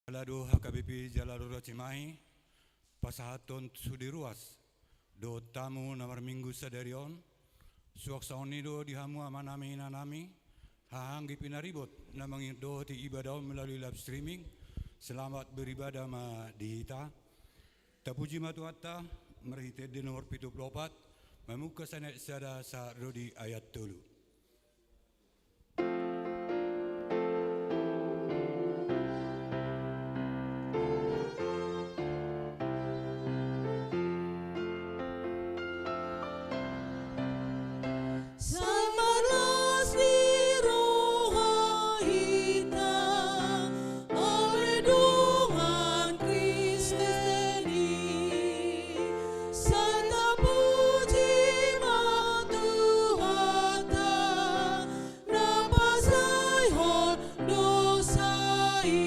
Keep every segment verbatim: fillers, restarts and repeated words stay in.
Jala do H K B P jala do Ruas Cimahi pasahathon sude ruas dohot tamu na marminggu sadari on. Suang songon i do di hamu amanami inanami, haha anggi pinaribot na mangidohoti ibadah on melalui live streaming. Selamat beribadah ma di hita. Tapuji ma Tuhanta, marhite ende nomor pitu pulu opat, mamungka sian ayat sada sahat ro di ayat tolu. Sai marlas ni roha hita ale dongan Kristen i, sai tapuji ma Tuhanta na pasaehon dosa i.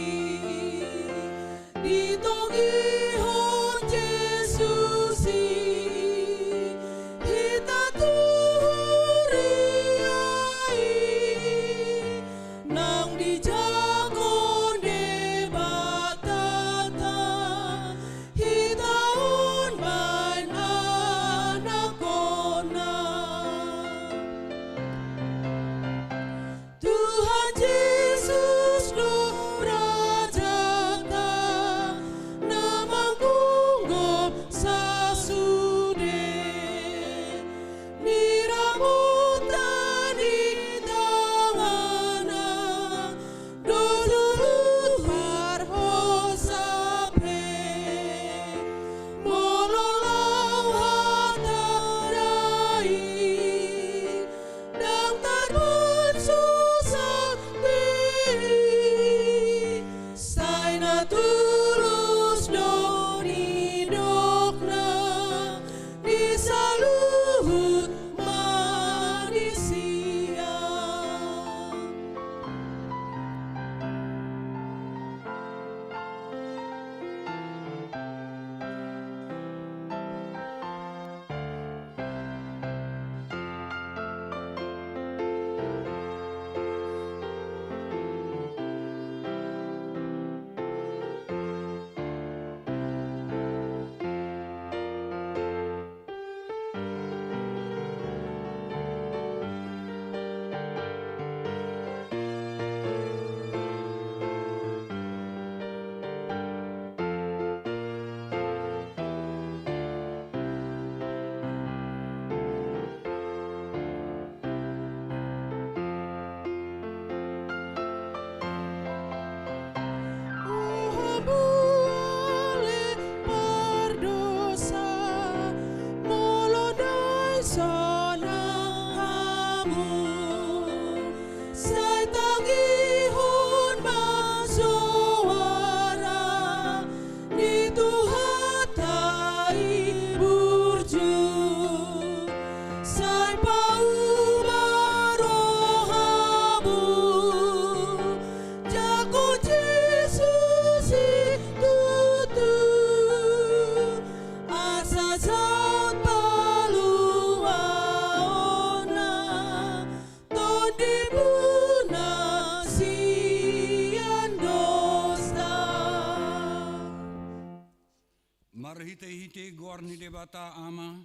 Ditogihon Jesus i hita tu huria i, nang dijangkon Debata hita on baen anakkonna. Tuhan Jesus do Rajanta na manggonggom sasude ni ramutna ni tangana do turut parhosa pe. Molo laho hatana i ndang tarbaen susa be i, sai na tulus do nidokna di saluhut manisia. O hamu ale pardosa, molo naeng sonang hamu, sai tangihon ma soara ni Tuhanta i burju. Sai pauma rohamu jangkon Jesus i tutu, asa saut paluaonna tondimuna sian dosa. Marhitehite goar ni Debata Ama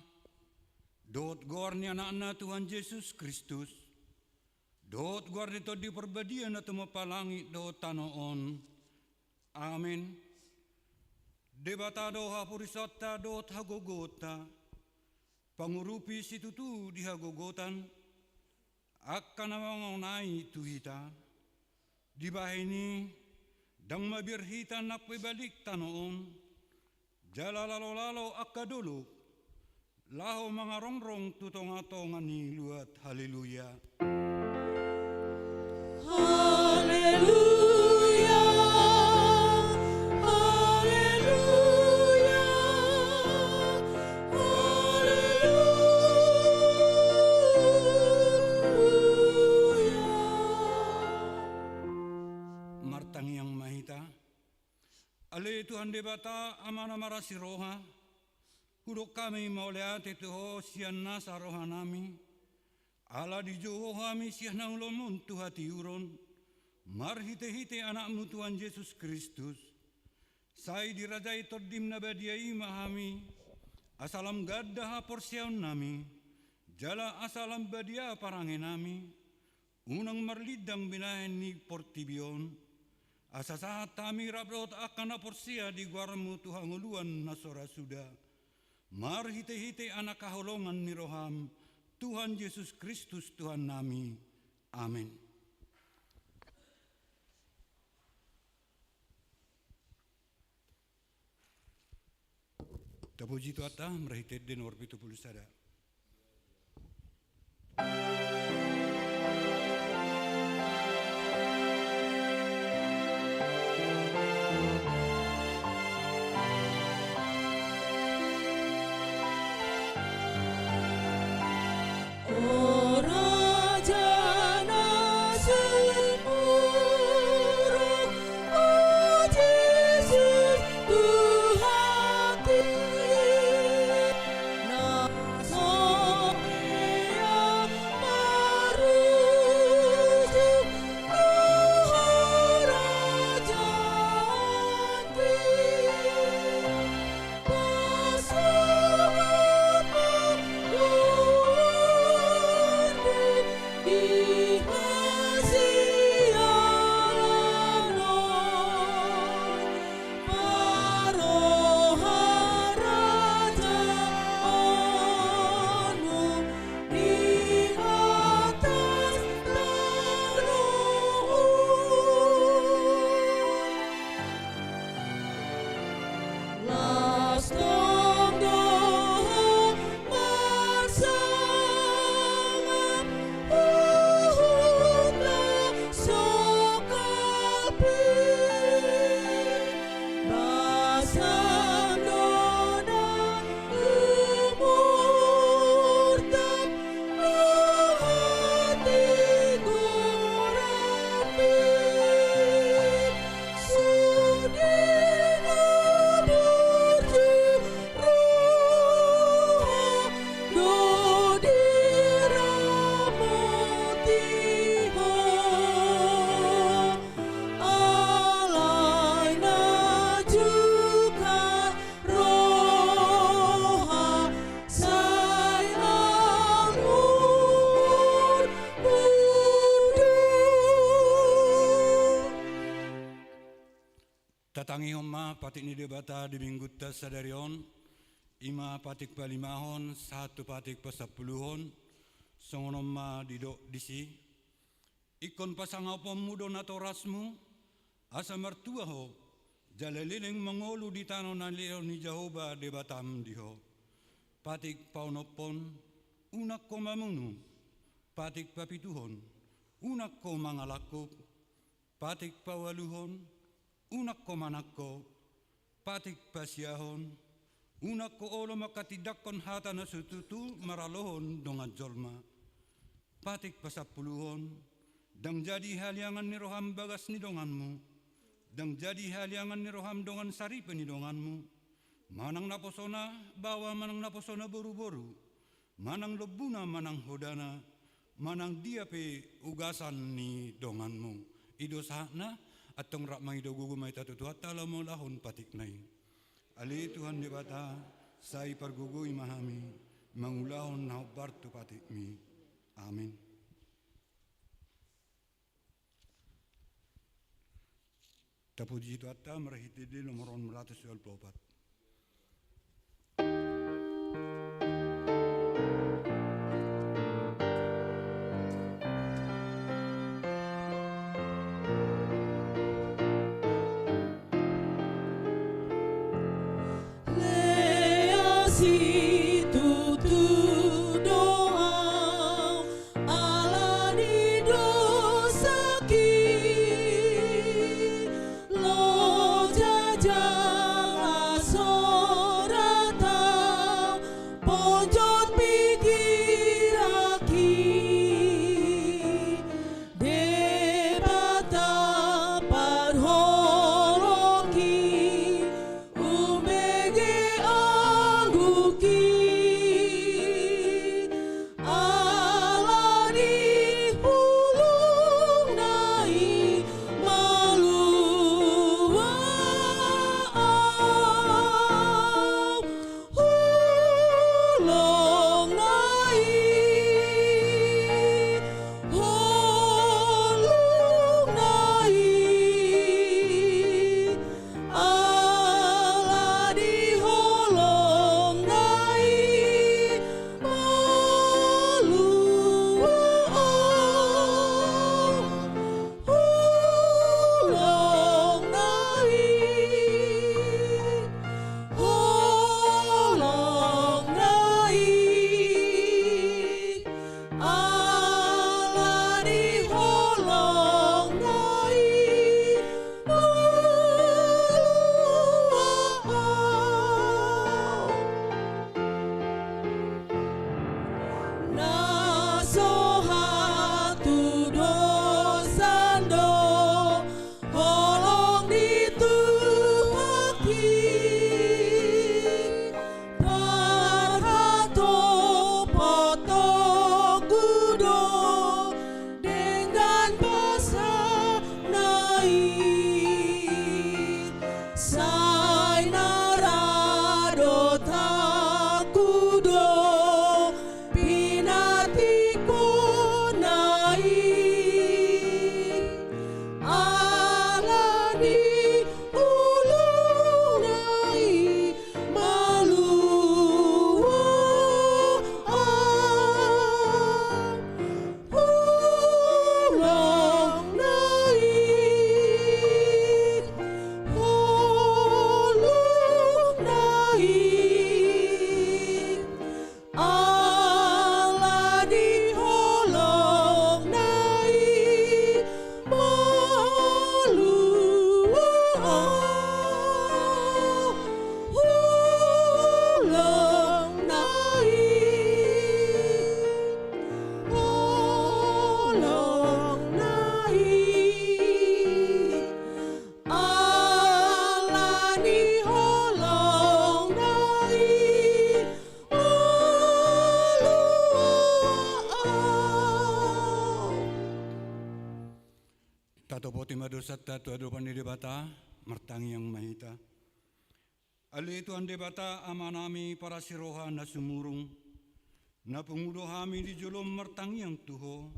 dohot goar ni Anakna Tuhan Jesus Kristus dohot goar ni Tondi Parbadia na tumompa langit dohot tano on. Amen. Debata do haporusanta dohot hagogoonta, pangurupi situtu di hagogotan angka na mangonai tu hita. Dibahen i, ndang mabiar hita nampoi balik tano on, jala lalolalo angka dolok laho mangarongrong tu tongatonga ni luat. Haleluya. Haleluya. Haleluya. Haleluya. Martangiang ma hita. Ale Tuhan Debata, Ama na marasi roha, hudok hami mauliate tu Ho sian nasa rohanami, ala dijou Ho hami sian hangoluanMu tu hatiuron, marhitehite Anakmu Tuhan Jesus Kristus. Sai dirajai Tondim na badia i ma hami, asa lam ganda haporseaonnami, jala asa lam badia parangenami, unang marlindang binahen ni portibi on, asa sahat hami rap dohot angka na porsea di goarmu tu hangoluan na so ra suda, marhitehite Anak haholongan ni roham, Tuhan Jesus Kristus Tuhannami. Amen. Tapuji Tuhanta, marhite ende nomor pitu pulu sada. O Raja na sumurung, o Jesus Tuhanki, na so hea marujung tu harajaonki. Las tong do ho marsangap huhut na so kalpit. Basam do na umurta, na hati goranmi. Sude na burju roha do diramoti ho. Alai na jungkat roha sai lam umurmu do. Tatangihon ma patik ni Debata di Minggunta sadari on, i ma patik palimahon sahat tu patik pasampuluhon, songon on ma didok disi. Ingkon pasangaponmu do natorasmu, asa martua ho, jala leleng mangolu di tano na nilehon ni Jahowa Debatam di ho. Patik paonomhon, unang ho mamunu. Patik papituhon, unang ho mangalangkup. Patik paualuhon, unang ho manangko. Patik pasiahon, unang ho olo manghatindanghon hata na so tutu maralohon dongan jolma. Patik pasampuluhon, ndang jadi haliangan ni roham bagas ni donganmu, ndang jadi haliangan ni roham dongan saripe ni donganmu, manang naposona baoa manang naposona boruboru, manang lombuna manang hodana, manang dia pe ugasan ni donganmu. I do sahatna, antong rap mangido gogo ma hita tu Tuhanta laho mangulahon patikna i. Ale Tuhan Debata, sai pargogoi ma hami, mangulahon na hombar tu patikmi. Amin. Tapuji Tuhanta, marhite ende nomor onom ratus ualu pulu opat. Lea situtu do au ala ni dosangki, loja jala Dosanta tu adopan ni Debata, martangiang ma hita. Ale Tuhan Debata, Amanami parasi roha na sumurung, na pungu do hami di jolom martangiang tu Ho.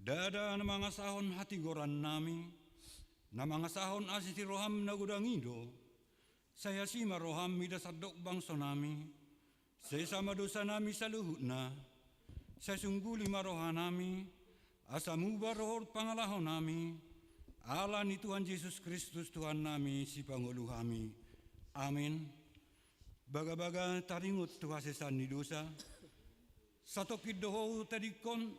Ndada na mangasahon hatigorannami, na mangasahon asi ni roham na godang i do. Sai asi ma roham mida sandok bangsonami. Sesa ma dosanami saluhutna. Sai sungguli ma rohanami, asa muba dohot pangalahonami. Ala ni Tuhan Jesus Kristus Tuhannami, Sipangolu hami. Amen. Bagabaga taringot tu hasesaan ni dosa, satongkin do Ho hutadingkon,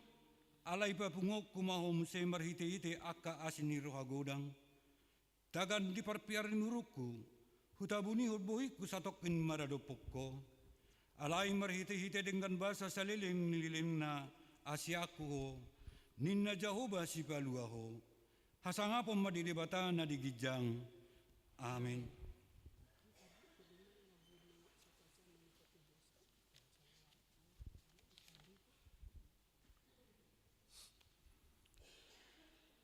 alai papunguonku ma Ho muse marhitehite angka asi ni roha godang. Tagan di parpiar ni murukku, hutabunihon bohingku satongkin maradophon Ho. Alai marhitehite denggan basa saleleng ni lelengna, asianku Ho, ninna Jahowa Sipalua Ho. Hasangapon ma di Debata na di ginjang. Amen.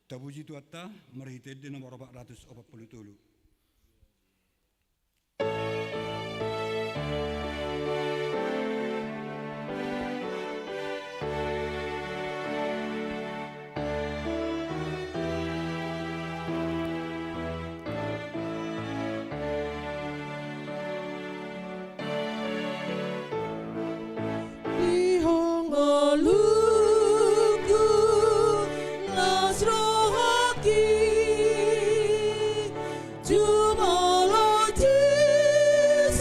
Tapuji Tuhanta, marhite ende nomor opat ratus opat pulu tolu. Di ho ngolungku, las rohangki, jumolo Jesus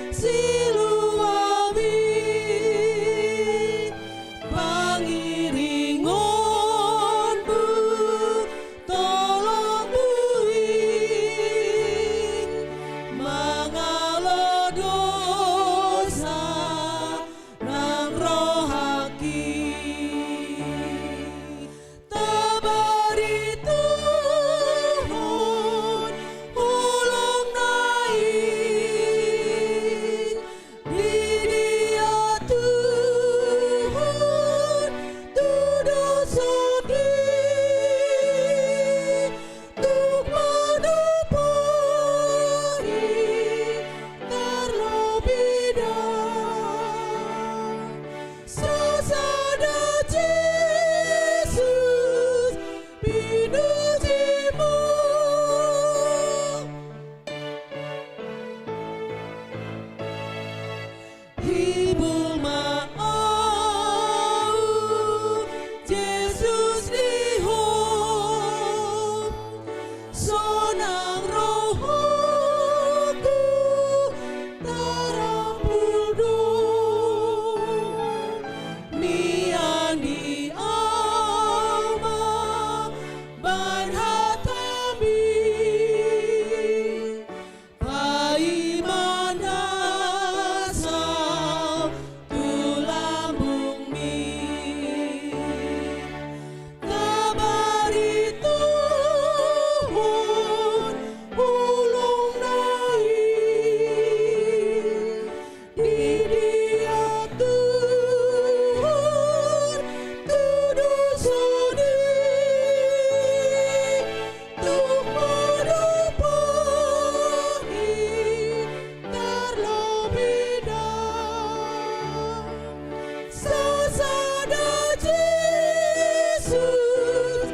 Siluami. Pangiringonmu tolong buin mangalo dosa nang rohangki. Tabarituhon holongna i di dia Tuhan tu dosangki, tung manopot i tarlobi da. Sasada Jesus, pinojimo. Hibul ma au, Jesus ni ho, sonang rohangku tarampul do. Mian di au ma bahen hatami, paima na saut tu lambungmi. Tabarituhon holongna i di dia Tuhan tu dosangki, tung manopot i tarlobi da. Sasada Jesus,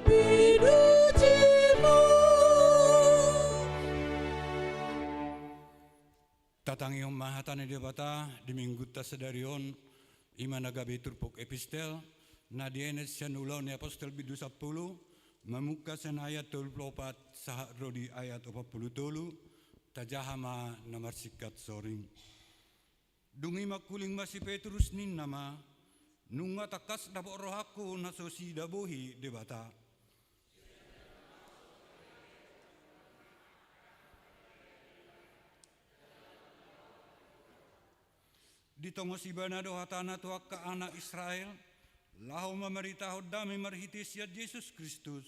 pinojimo. Tatangihon ma hata ni Debata di Minggunta sadari on, i ma na gabe turpuk epistel, na dienet sian Ulaon ni Apostel bindu sampulu, mamungka sian ayat tolu pulu opat sahat ro di ayat opat pulu tolu. Tajaha ma na marsingkat soring. Dung i mangkuling ma si Petrus, ninna ma: Nunga tangkas dapot rohangku na so sidabohi Debata. Ditongos ibana do hatana tu angka anak Israel, laho mamaritahon dame marhite sian Jesus Kristus,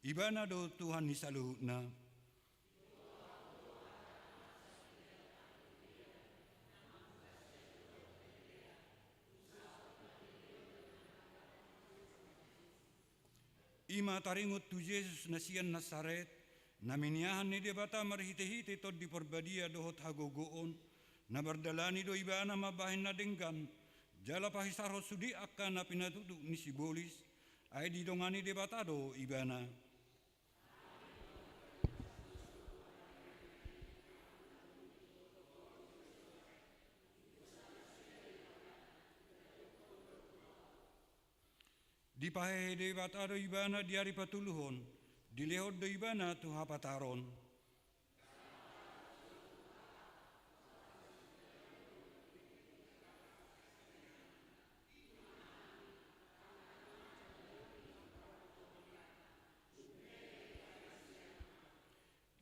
ibana do Tuhan ni saluhutna. I ma taringot tu Jesus na sian Nasaret, na miniahan ni Debata marhitehite Tondi Parbadia dohot hagogoon, na mardalani do ibana mambahen na denggan, jala pahisarhon sude angka na pinatutu ni sibolis, ai didongani Debata do ibana. Dipahehe Debata do ibana di ari patoluhon, dilehon do ibana tu hapataron.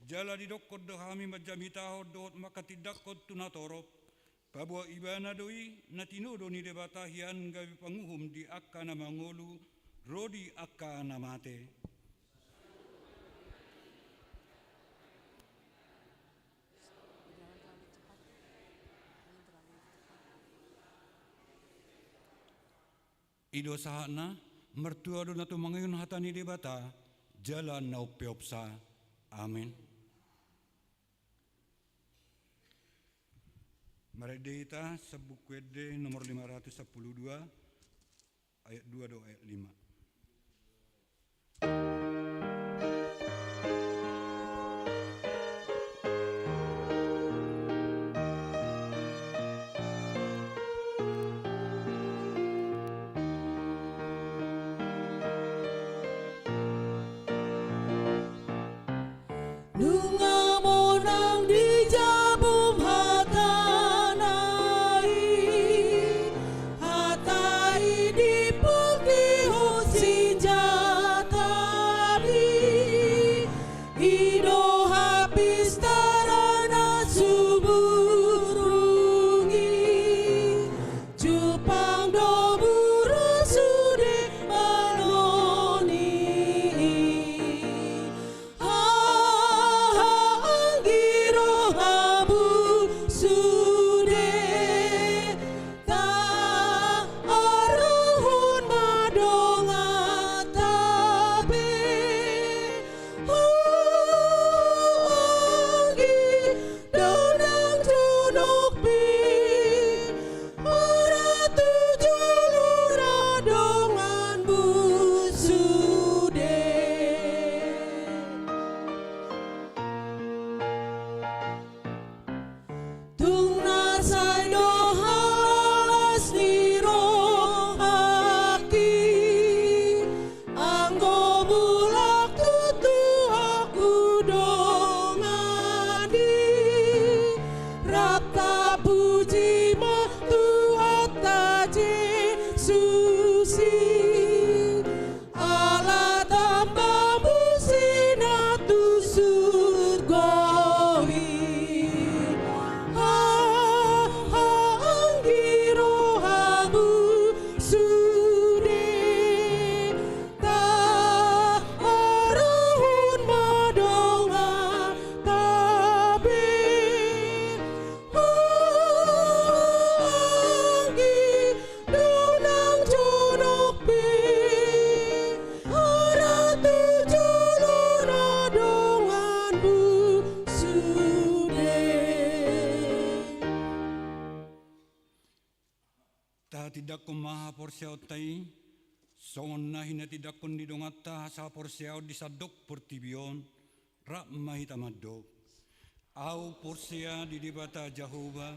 Jala didokkon do hami manjamitahon dohot manghatindanghon tu natorop, paboa ibana do i na tinodo ni Debata hian gabe panguhum di angka na mangolu ro di angka na mate. I do sahatna, martua do na tumangihon hata ni Debata, jala na umpeopsa. Amen. Marende hita, Buku Ende nomor lima ratus sampulu dua, ayat dua do ayat lima. Nunga monang di jabum hatana i, hata i dipungkihon sinjata i, i do hapistaran na sumurung i, jumpang do boru sude manoni i. Haha anggi ro hamu sude, taharohon ma donganta be. Haha anggi do nang jonok be, mura tu jolo na donganmu sude. Tung na sai do las ni rohangki, anggo mulak tutu ahu dongan i, rap tapuji ma Tuhanta Jesus i, ala tamba muse na tu surgo i. Haha anggi ro hamu sude, taharohon ma donganta be. Haha anggi do nang jonok be, mura tu jolo na donganmu sude. Tahatindanghon ma haporseaonta i, songon na hinatindanghon ni donganta haporseaon di sandok portibi on, rap ma hita mandok. Ahu porsea di Debata Jahowa,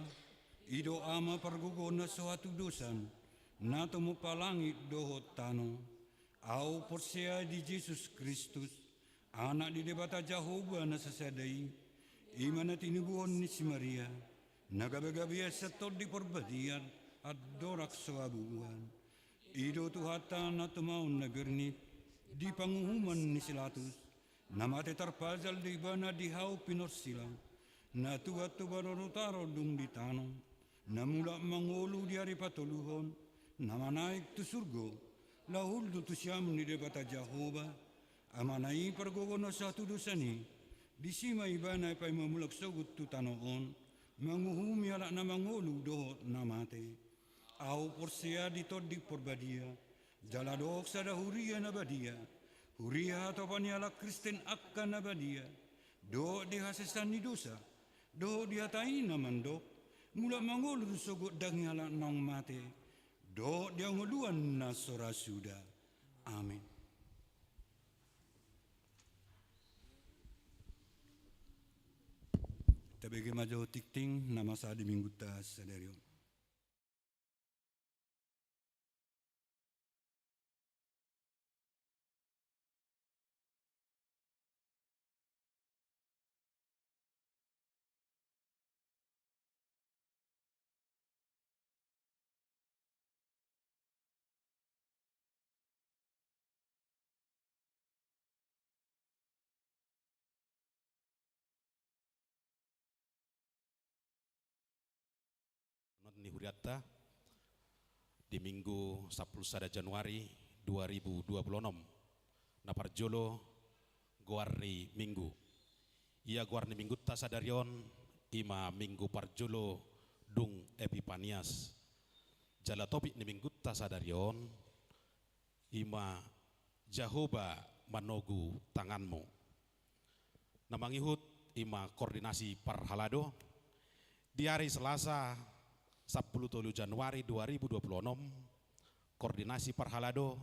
i do Ama pargogo na so hatudosan, na tumompa langit dohot tano. Ahu porsea di Jesus Kristus, Anak ni Debata Jahowa na sasada i, i ma na tinubuhon ni si Maria, na gabegabean sian Tondi Parbadia, andorang so habubuhan. I do Tuhanta na tumaon na bernit, di panguhuman ni si Latus, na mate tarpajal do ibana di hau pinorsilang, na tuat tu banua rutaro dung di tano, na mulak mangolu di ari patoluhon, na manaek tu surgo, laho hundul tu siamun ni Debata Jahowa, Amana i pargogo na so hatudosan i, disi ma ibana paima mulak sogot tu tano on, manguhumi halak na mangolu dohot na mate. Ahu porsea di Tondi Parbadia, jala adong sada huria na badia, Huria hatopan ni halak Kristen angka na badia, dohot di hasesaan ni dosa, dohot di hata i na mandok, mulak mangolu sogot daging halak naung mate, dohot di hangoluan na so ra suda. Amen. Tabege ma jo tingting na masa di Mingguta sadari on. Ni hurianta di Minggu sampulu sada Januari dua ribu dua pulu onom, na parjolo goar ni Minggu. Ia goar ni Mingguta sadari on i ma Minggu parjolo dung Epipanias. Jala topik ni Mingguta sadari on i ma Jahowa manogu tanganmu. Na mangihut i ma koordinasi parhalado di ari Selasa sampulu tolu Januari dua ribu dua pulu onom, koordinasi parhalado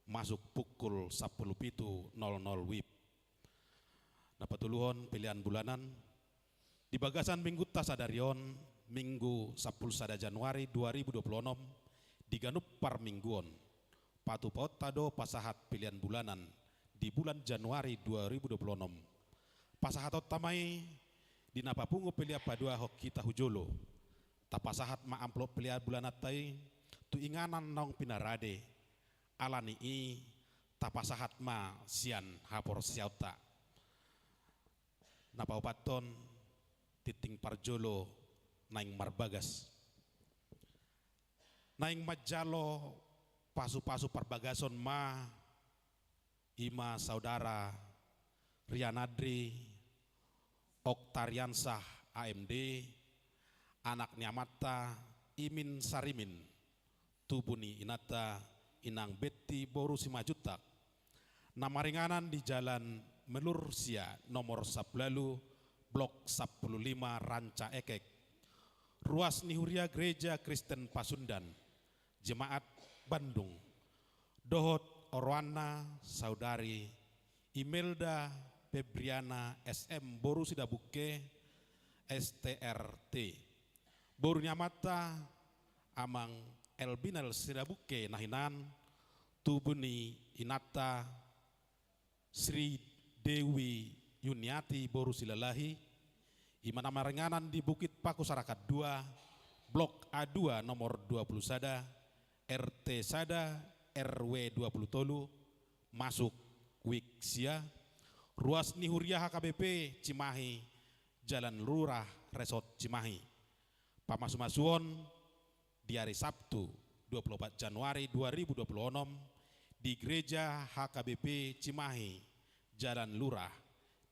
masuk pukul sampulu pitu nol nol wib. Na patoluhon, pelean bulanan. Di bagasan Mingguta sadari on, Minggu sampulu sada Januari dua ribu dua pulu onom, di ganup parmingguon, patupaonta do pasahat pelean bulanan di bulan Januari dua ribu dua pulu onom. Pasahatonta ma i di na papungu pelean paduahon hita hu jolo. Tapasahat ma amplop pelean bulananta i tu inganan naung pinarade. Ala ni i tapasahat ma sian haporseaonta. Na paopathon, tingting parjolo naeng marbagas. Naeng manjalo pasupasu parbagason ma i ma saudara Rianadri Oktariansah, A M D, anak ni amanta Imin Sarimin, tubu ni inanta Inang Betti boru Simanjuntak, na maringanan di Jalan Melursia nomor sampulu ualu, blok sampulu lima, Rancaekek. Ruas ni huria Gereja Kristen Pasundan, Jemaat Bandung, dohot oroanna saudari Imelda Febriana S M boru Sidabungke, S T R T. Boru ni amanta Amang Elbinel Sidabungke na hinan, tubu ni inanta Sri Dewi Yuniati boru Silalahi, i ma na maringanan di Bukit Paku Sarakan dua, blok A dua nomor dua pulu sada, R T sada, R W dua pulu tolu, masuk wik sia, ruas ni huria H K B P Cimahi, Jalan Lurah, Resort Cimahi. Pamasumasuon di ari Sabtu, dua pulu opat Januari dua ribu dua pulu onom, di Gereja H K B P Cimahi, Jalan Lurah,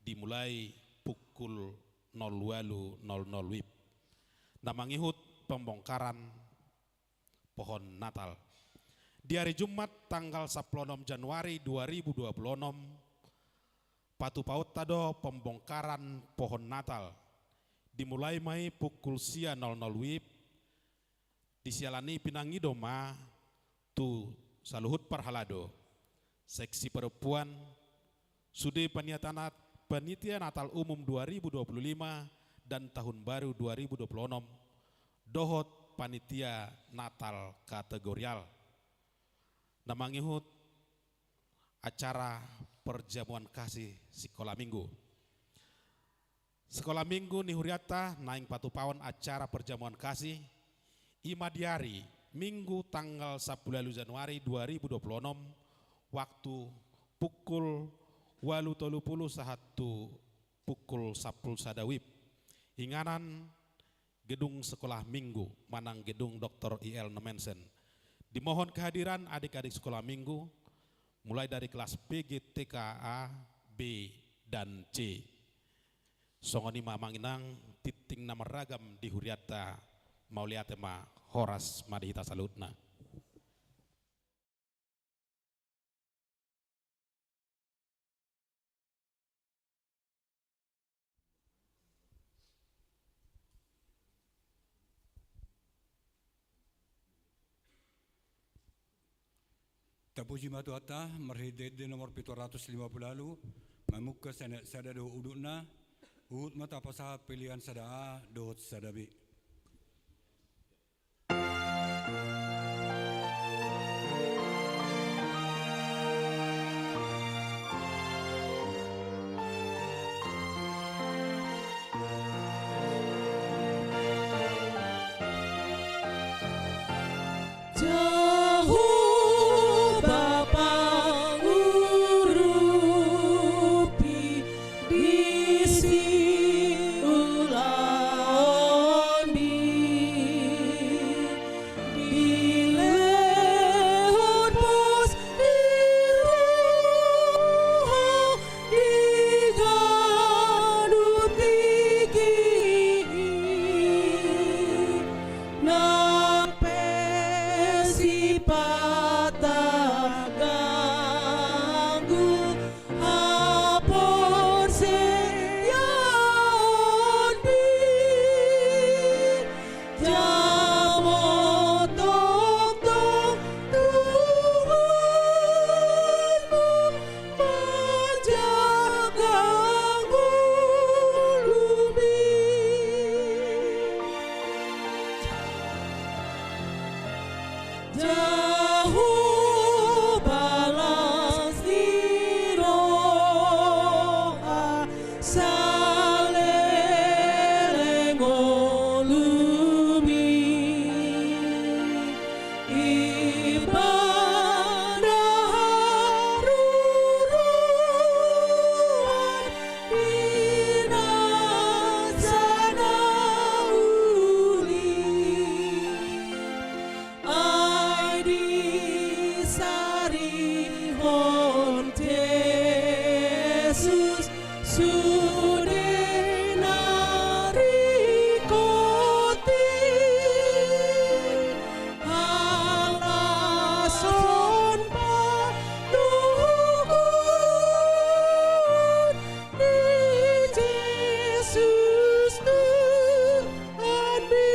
dimulai pukul nol ualu nol nol wib. Na mangihut pembongkaran pohon Natal. Di ari Jumat tanggal sampulu onom Januari dua ribu dua pulu onom, patupaonta do pembongkaran pohon Natal. Dimulai ma i pukul sia nol nol wib, disiala ni i pinangido ma tu saluhut parhalado, seksi parompuan, sude panitia nat-, panitia Natal Umum dua ribu dua pulu lima dan Tahun Baru dua ribu dua pulu onom, dohot panitia Natal kategorial. Na mangihut acara perjamuan kasih sikola minggu. Sikola minggu ni hurianta naeng patupahon acara perjamuan kasih, i ma di ari Minggu tanggal sampulu ualu Januari dua ribu dua pulu onom, waktu pukul ualu tolu pulu sahat tu pukul sampulu sada wib. Inganan gedung sekolah minggu manang gedung Doktor I L Nommensen. Dimohon kehadiran adik-adik sekolah minggu, mulai dari kelas P G T K A, B, dan C. Songon i ma amang inang, tingting na marragam di hurianta, mauliate ma, horas ma di hita saluhutna. Tapuji ma Tuhanta, marhite-hite nomor pitu ratus lima pulu ualu, mamungka sada, sada dohot udutna, huhut ma tapasahat pelean sada A dohot sada B. Jahowa pangurupi di siulaonmi, dilehon pos ni roha di ganup tingki i, nang pe sipata ganggu haporseaonmi. Jamo tongtong Tuhanmu manjaga ngolumi. Jahowa las ni roha, saleleng ngolumi. Ibana haruruan di na sada uli. Ai disarihon Jesus sude na ringkot i, halashon panoguron ni Jesus Tuhanmi.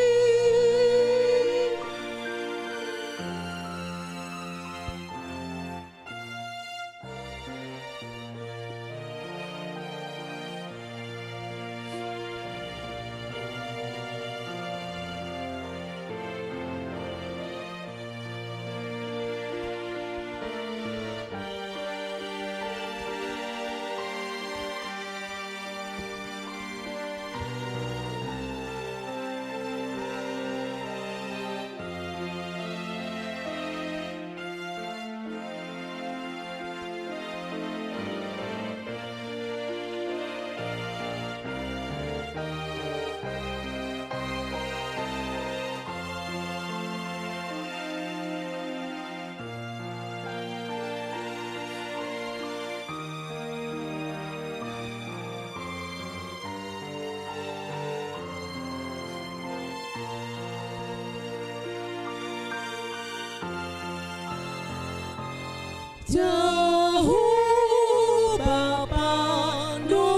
Jahowa pandongani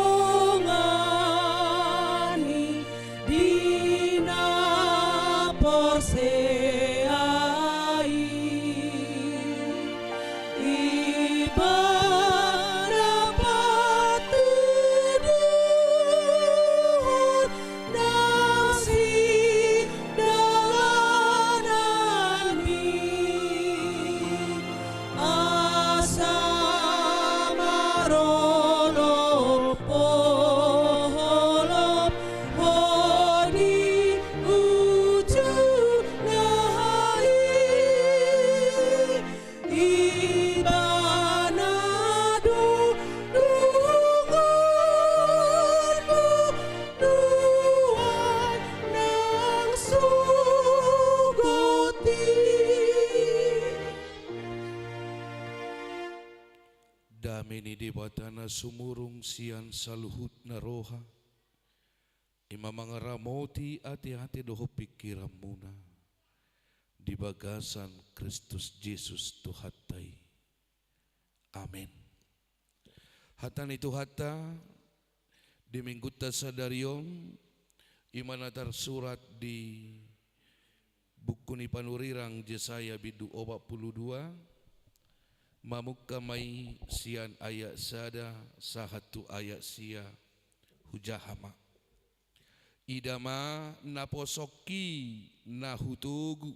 di na porsea i, Ibana patuduhon na sidalananmi, asa marolopolop ho di ujungna i. Ibana do donganmu nuaeng nang sogot i. Dame ni Debata na sumurung sian saluhutna roha, i ma mangaramoti ateate dohot pingkiranmuna di bagasan Kristus Jesus Tuhanta i. Amen. Hata ni Tuhanta di Minggunta sadari on, i ma na tarsurat di buku ni panurirang Jesaya bindu opat pulu dua, Mamungka ma i sian ayat sada sahat tu ayat sia, hujaha ma. Ida ma naposongki na hutogu,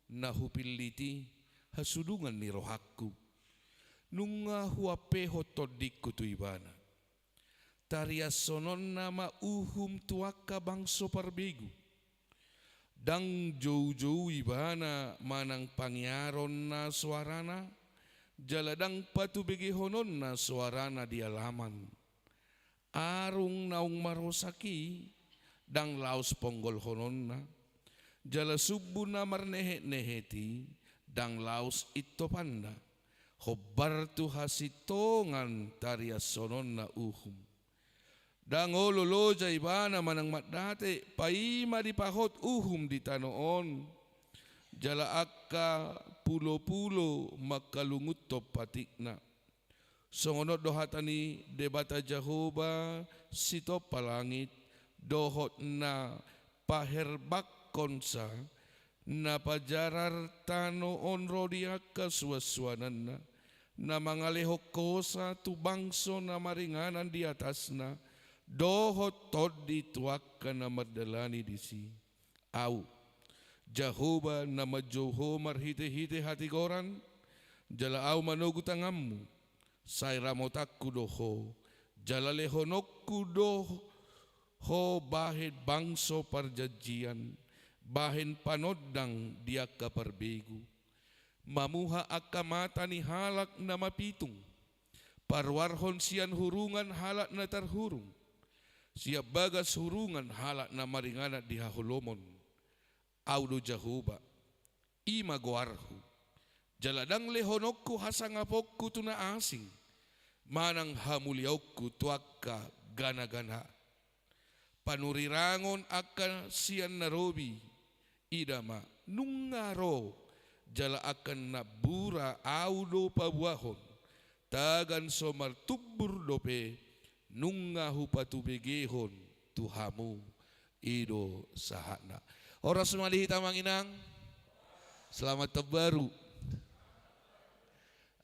na hupillit i, hasudungan ni rohangku. Nunga huampehon tondingku tu ibana. Tariashononna ma uhum tu angka bangso parbegu. Ndang joujou ibana manang pangiaron na soarana, jala ndang patubegehononna soarana di alaman. Arung naung marosak i, ndang laos ponggolhononna, jala sumbu na marnehetnehet i, ndang laos intopanna. Hombar tu hasintongan tariashononna uhum. Ndang olo loja ibana manang mandate, paima dipahot uhum di tano on, jala angka pulopulo mangkalungunhon patikna. Songon on do hata ni Debata Jahowa sitompa langit, dohot na paherbangkonsa, na pajarar tano on ro di angka suansuananna, na mangalehon hosa tu bangso na maringanan di atasna, dohot tondi tu angka na mardalani disi. Ahu, Jahowa na manjou ho marhitehite hatigoran, jala ahu manogu tanganmu, sai ramotanku do ho, jala lehononku do ho bahen bangso parjanjian, bahen panondang di angka parbegu. Mamuha angka mata ni halak na mapitung, paruarhon sian hurungan halak na tarhurung, sian bagas hurungan halak na maringanan di haholomon. Ahu do Jahowa, i ma goarhu. Jala ndang lehononku hasangaponku tu na asing, manang hamuliaonku tu angka ganagana. Panurirangon angka sian na robi, ida ma, nunga ro, jala angka na bura ahu do pabuahon, tagan so martumbur dope, nunga hupatubegehon tu hamu. I do sahatna. Horas ma di hita amang inang. Selamat tahun baru.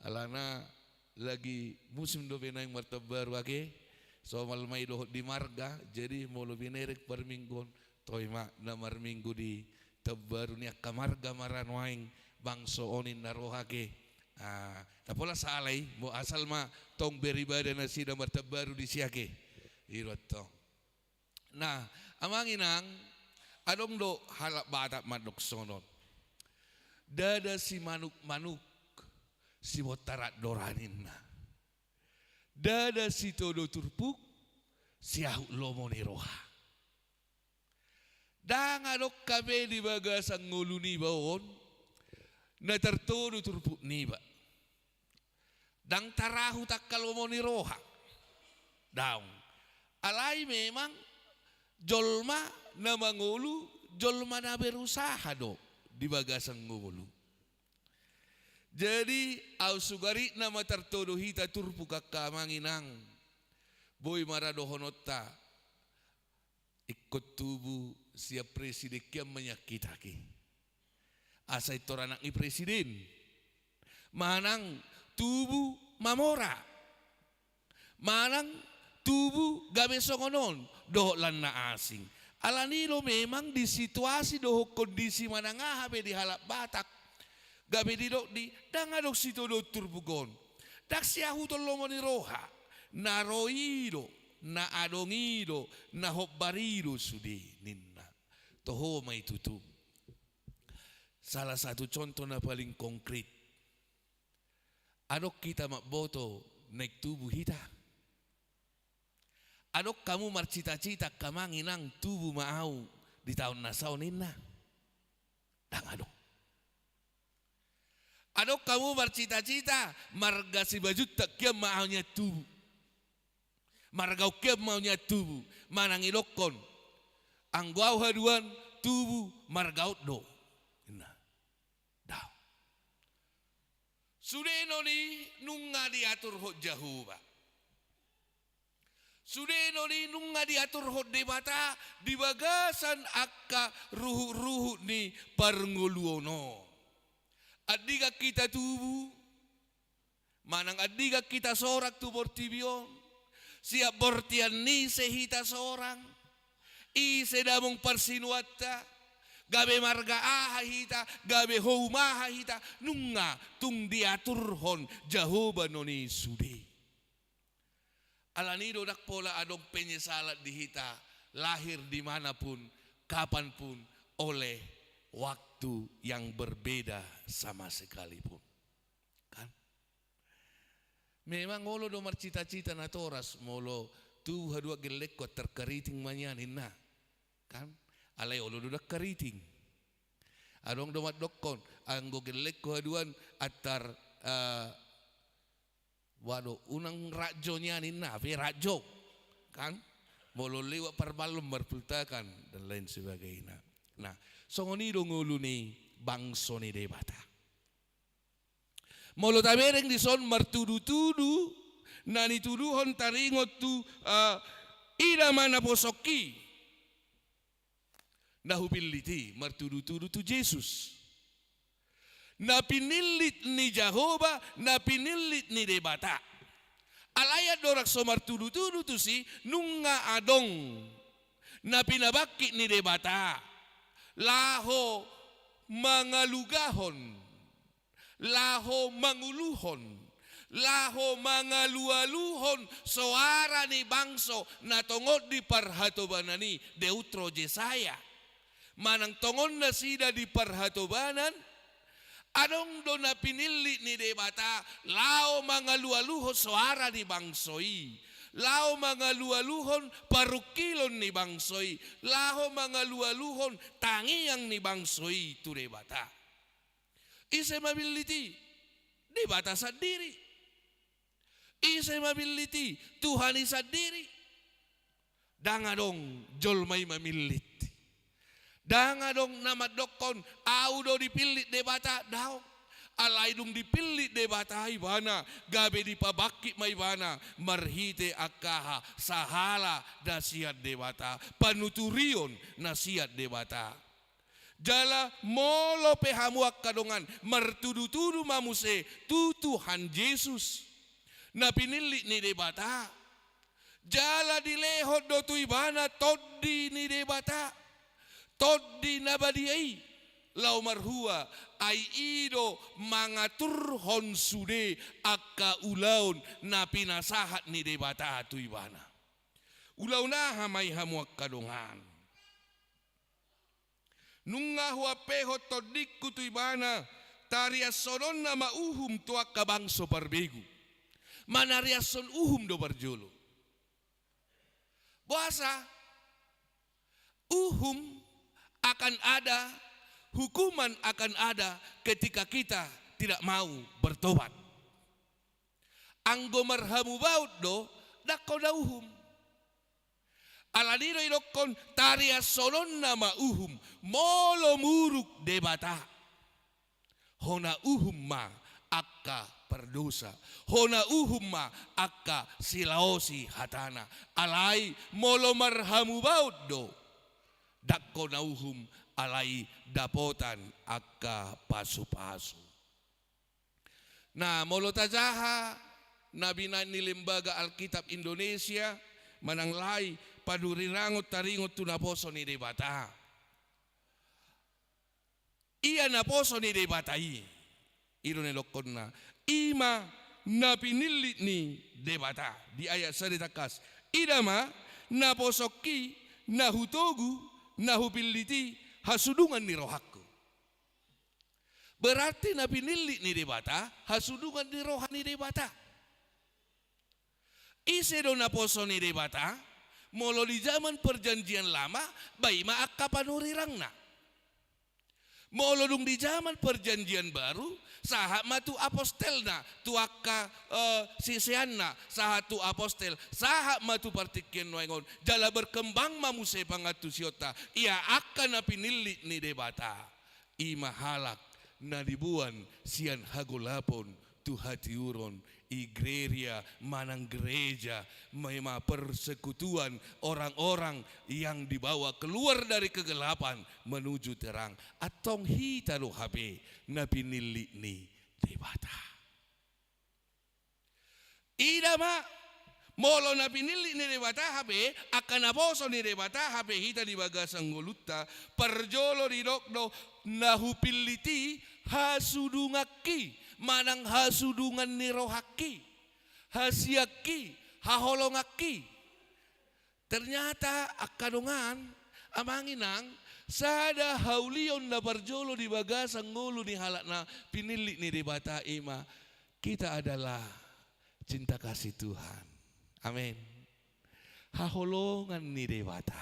Alana lagi musim dope naeng martahun baru ate. Somal ma i dohot di marga, jadi molo binereng parmingguon, toe ma na marminggu di tahun baru ni angka marga ma ra nuaeng bangso on ninna roha ate. Ah, na pola sala i, bo asal ma tong beribadah nasida martahun baru disi ate. I do antong. Nah, amang inang, adong do halak Batak mandok songon on. Ndada simanukmanuk, sibontar andora ninna. Ndada sitodo turpuk, siahut lomo ni roha. Ndang adong hape di bagasan ngolu niba on, na tartodo turpuk niba. Ndang tarahut angka lomo ni roha. Daong. Alai memang jolma na mangolu, jolma na berusaha do di bagasan ngolu. Jadi, ahu sugaritna ma tartodo hita turpuk angka amang inang. Boi ma ra dohononta. Ingkon tubu sian presiden kian ma nian hita ate. Asa intor anak ni presiden. Manang tubu mamora. Manang tubu gabe songon on. Dohot lan na asing. Alani do memang di situasi dohot kondisi manang aha pe di halak Batak. Gabe didok di, ndang adong sitodoon turpuk on. Ndang siahuton lomo ni roha. Na ro i do, na adong i do, na hombar i do sude ninna. Toho ma i tutu. Salah satu contoh na paling konkret. Adong hita mamboto naeng tubu hita. Adong hamu marcitacita angka amang inang tubu ma ahu di taon na saon ninna. Ndang adong. Adong hamu marcitacita marga Simanjuntak kian ma ahu nian tubu. Marga on kian ma ahu nian tubu. Manang idokkon. Anggo ahu haduan tubu marga on do. Ninna. Daong. Sude non i nunga diaturhon Jahowa. Sude non i nunga diaturhon Debata di bagasan angka ruhutruhut ni parngoluon on. Andigan hita tubu, Manang andigan hita sorang tu portibi on, sian bortian ni ise hita sorang, ise damang parsinuanta, gabe marga aha hita, gabe houm aha hita, nunga tung diaturhon Jahowa non i sude. Alani do ndang pola adong penyesalan di hita, lahir di mana pun, kapan pun, oleh waktu yang berbeda sama sekali pun. Kan? Memang olo do marcita-cita natoras, molo tubu haduan gellengku antar kariting ma nian ninna. Kan? Alai olo do ndang kariting. Adong do mandokkon, anggo gellengku haduan antar, eh, waduh, unang ratjo nian ninna, pe ratjo. Kan? Molo lewat Parmallon marpultakan, dan lain sebagainya. Nah, songon i do ngolu ni bangso ni Debata. Molo tabereng dison martudu-tudu, na nituduhon taringot tu, eh, ida ma naposongki, na hupillit i, martudu-tudu tu Jesus. Na pinillit ni Jahowa, na pinillit ni Debata. Alai andorang so martudu-tudu tusi, nunga adong na pinabangkit ni Debata laho mangalugahon, laho manguluhon, laho mangalualuhon soara ni bangso na tongon di parhatobanan i, deutro Jesaya. Manang tongon nasida di parhatobanan, adong do na pinillit ni Debata laho mangalualuhon soara ni bangso i, laho mangalualuhon parungkilon ni bangso i, laho mangalualuhon tangiang ni bangso i tu Debata. Ise mamillit i? Debata sandiri. Ise mamillit i? Tuhan i sandiri. Ndang adong jolma i mamillit. Ndang adong na mandokkon, au do dipillit Debata, daong. Alai dung dipillit Debata ibana, gabe dipabangkit ma ibana marhite angka aha, sahala na sian Debata, panuturion na sian Debata. Jala molo pe hamu angka dongan martudu-tudu ma muse tu Tuhan Jesus, na pinillit ni Debata, jala dilehon do tu ibana Tondi ni Debata, Tondi na badia i, laho marhua, ai i do mangaturhon sude angka ulaon na pinasahat ni Debata tu ibana. Ulaon aha ma i hamu angka dongan? Nunga huampehon Tondingku tu ibana, tariashononna ma uhum tu angka bangso parbegu. Manariashon uhum do parjolo. Boasa? Uhum akan ada, hukuman akan ada ketika kita tidak mau bertobat. Anggo marhamubaon do, ndang hona uhum. Alani do idokkon, tariashononna ma uhum, molo muruk Debata, hona uhum ma angka pardosa, hona uhum ma angka silaosi hatana. Alai molo marhamubaon do, ndang hona uhum, alai dapotan angka pasupasu. Nah, molo tajaha na binaen ni Lembaga Alkitab Indonesia, manang LAI, panurirang on taringot tu naposo ni Debata. Ia naposo ni Debata i, i do na nidokkonna, i ma na pinillit ni Debata. Di ayat sada tangkas, ida ma naposongki, na hutogu, na hupillit i, hasudungan ni rohangku. Berarti na pinillit ni Debata, hasudungan ni roha ni Debata. Ise do naposo ni Debata? Molo di jaman Perjanjian Lama, ba i ma angka panurirangna. Molo dung di jaman Perjanjian Baru, sahat ma tu apostelna, tu angka, eh, siseanna, sahat tu apostel, sahat ma tu partingkian nuaeng on, jala berkembang ma muse pangantusionta, ia angka na pinillit ni Debata. I ma halak na diboan sian hagolapon tu hatiuron, igreja manang gereja, ma i ma persekutuan orang-orang yang dibawa keluar dari kegelapan menuju terang. Antong hita do hape na pinillit ni Debata. Ida ma, molo na pinillit ni Debata hape, angka naposo ni Debata hape hita di bagasan ngolunta, parjolo didok do, na hupillit i hasudunganki, manang hasudungan ni rohangki, hasianki, haholonganki. Ternyata angka dongan, amang inang, sada haulion na parjolo di bagasan ngolu ni halak na pinillit ni Debata i ma, kita adalah cinta kasih Tuhan. Amin. Haholongan ni Debata.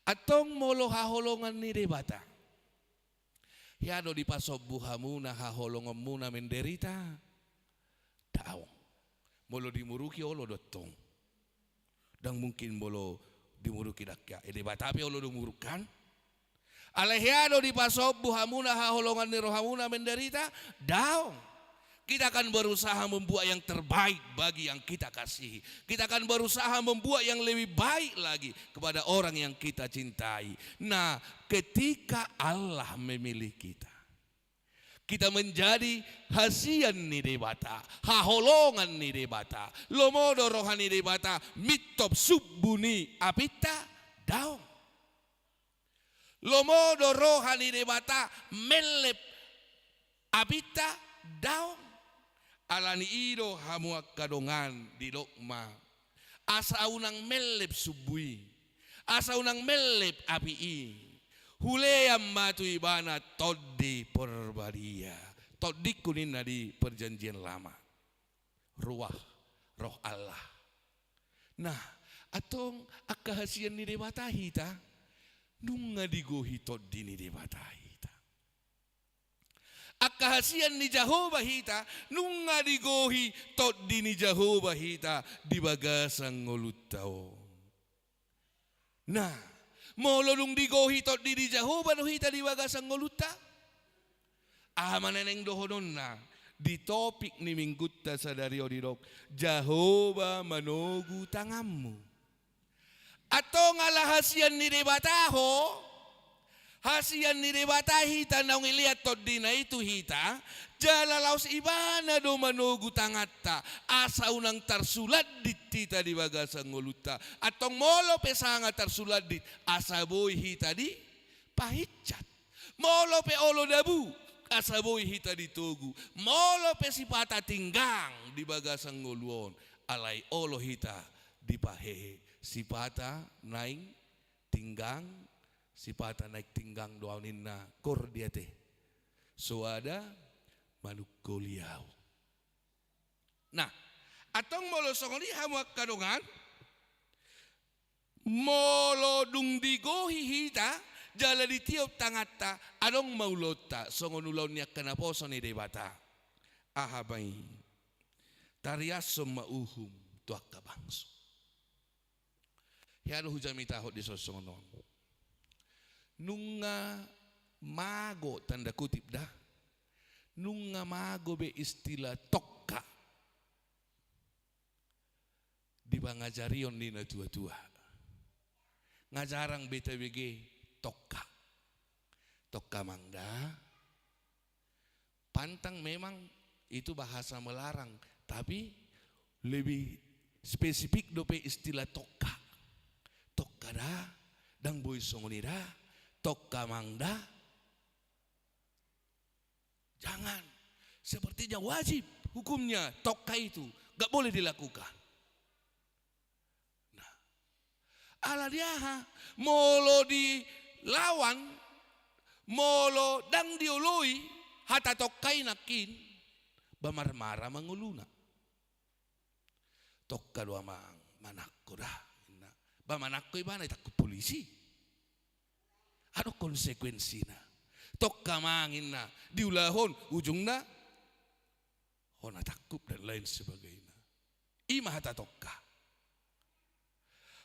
Antong molo haholongan ni Debata, hea do dipasombu hamuna haholonganmuna menderita? Daong. Molo dimuruki olo do antong. Ndang mungkin molo dimuruki ndang hea. E, Debata pe olo do muruk kan? Alai hea do dipasombu hamuna haholongan ni rohamuna menderita? Daong. Kita akan berusaha membuat yang terbaik bagi yang kita kasihi. Kita akan berusaha membuat yang lebih baik lagi kepada orang yang kita cintai. Nah, ketika Allah memilih kita, kita menjadi hasian ni Debata, haholongan ni Debata. Lomo do roha ni Debata mintop sumbu ni apinta? Daong. Lomo do roha ni Debata mellep apinta? Daong. Alani i do hamu angka dongan, didok ma, asa unang mellep sumbu i, asa unang mellep api i, hulean ma tu ibana Tondi Porbadia. Tondingku ninna di Perjanjian Lama. Ruah, Roh Allah. Nah, antong angka hasian ni Debata hita, nunga digohi Tondi ni Debata hita. Angka hasian ni Jahowa hita, nunga digohi Tondi ni Jahowa hita di bagasan ngolunta on. Nah, molo dung digohi Tondi ni Jahowa do hita di bagasan ngolunta, aha ma na naeng dohononna di topik ni minggunta sadari on? Didok, Jahowa manogu tanganmu. Antong ala hasian ni Debata ho, hasian ni Debata hita naung dilean Tondina i tu hita, jala laos ibana do manogu tanganta, asa unang tarsulandit hita di bagasan ngolunta. Antong molo pe sanga tarsulandit, asa boi hita dipahinjat. Molo pe olo dabu, asa boi hita ditogu. Molo pe sipata tinggang di bagasan ngolu on, alai olo hita dipahehe. Sipata naeng tinggang, sipata naeng tinggang do ahu ninna, kordiate. Soada manungkoli ahu. Nah, antong molo songon i hamu angka dongan, molo dung digohi hita, jala ditiop tanganta, adong ma ulaonta, songon ulaon ni angka naposo ni Debata. Aha ma i? Tariashon ma uhum tu angka bangso. Hea do hujamitahon di songon on. Nunga mago, tanda kutip da. Nunga mago be istilah tokka di pangajarion ni natua-tua. Nga jarang be tabege tokka. Tokka amang da. Pantang memang itu bahasa melarang, tapi lebih spesifik dope istilah tokka. Tokka da, ndang boi songon i da, tokka amang da. Jangan. Sepertinya wajib hukumnya tokka itu, nggak boleh dilakukan. Nah, ala ni aha? Molo dilawan, molo ndang dioloi hata tokka i nangkin, ba marmara ma ngoluna. Tokka do amang, manangko da, ninna. Ba manangko ibana, ditangkup polisi. Adong konsekuensina. Tokka amang, ninna, diulahon, ujungna hona tangkup dan lain sebagainya. I ma hata tokka.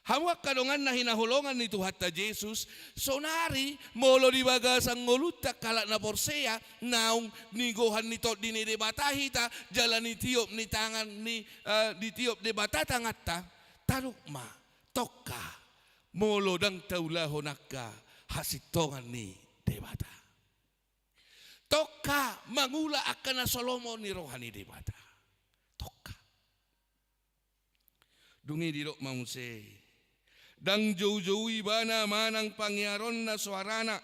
Hamu angka dongan na hinaholongan ni Tuhanta Jesus, saonari molo di bagasan ngolunta halak na porsea, naung nigohan ni Tondi ni Debata hita, jala nitiop ni tangan ni, eh, ditiop Debata tanganta, tadok ma, tokka, molo ndang taulahon angka hasintongan ni Debata. Tokka mangula angka na so lomo ni roha ni Debata. Tokka. Dung i didok ma muse, ndang joujou ibana manang pangiaronna soarana,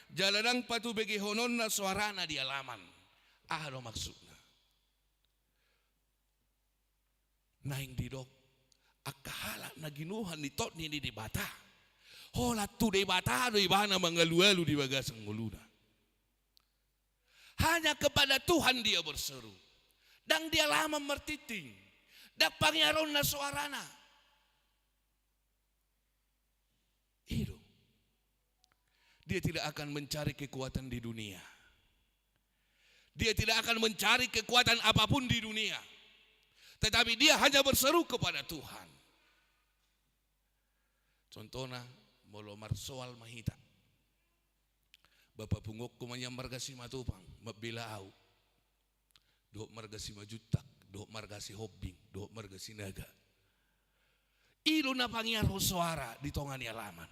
jala ndang patubegehononna soarana di alaman. Aha do maksudna? Naeng didok, angka halak na ginuhan ni tondi ni Debata, holan tu Debata do ibana mangalualu di bagasan ngoluna. Hanya kepada Tuhan dia berseru. Ndang di alaman martingting, ndang pangiaronna soarana. I do. Dia tidak akan mencari kekuatan di dunia. Dia tidak akan mencari kekuatan apapun di dunia. Tetapi dia hanya berseru kepada Tuhan. Contohna, molo marsoal ma hita. Bapak punguanku ma nian marga Simatupang, mambela au. Dohot marga Simanjuntak, dohot marga Sihombing, dohot marga Sinaga. I do na pangiarhon soara di tonga ni alaman.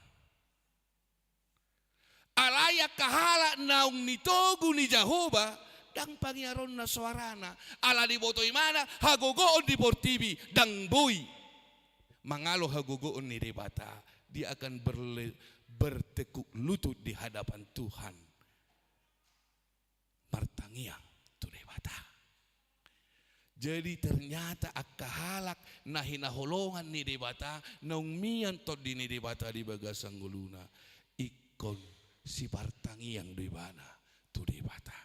Alai angka halak naung nitogu ni Jahowa, ndang pangiaronna soarana. Ala diboto ibana hagogoon di portibi, ndang boi. Mangalo hagogoon ni Debata, dia akan berle-, bertekuk lutut di hadapan Tuhan. Martangiang tu Debata. Jadi ternyata angka halak na hinaholongan ni Debata, naung mian tondi ni Debata di bagasan ngoluna, ingkon sipartangiang do ibana tu Debata.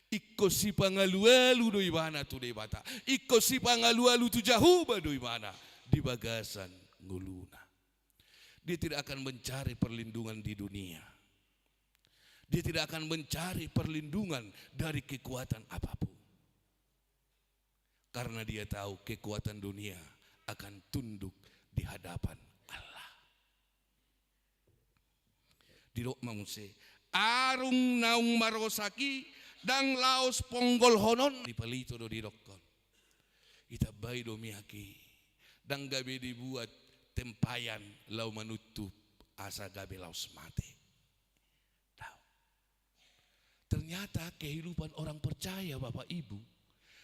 Ingkon sipangalualu do ibana tu Debata. Ingkon sipangalualu tu Jahowa do ibana di bagasan ngoluna. Dia tidak akan mencari perlindungan di dunia. Dia tidak akan mencari perlindungan dari kekuatan apapun. Karena dia tahu kekuatan dunia akan tunduk di hadapan Allah. Didok ma muse, arung naung marosak i ndang laos ponggolhonon. Dipalito do didokkon. Ditambai do miak i. Ndang gabe dibuat tempayan laho manuntup asa gabe laos mate. Daong. Ternyata kehidupan orang percaya, Bapak Ibu,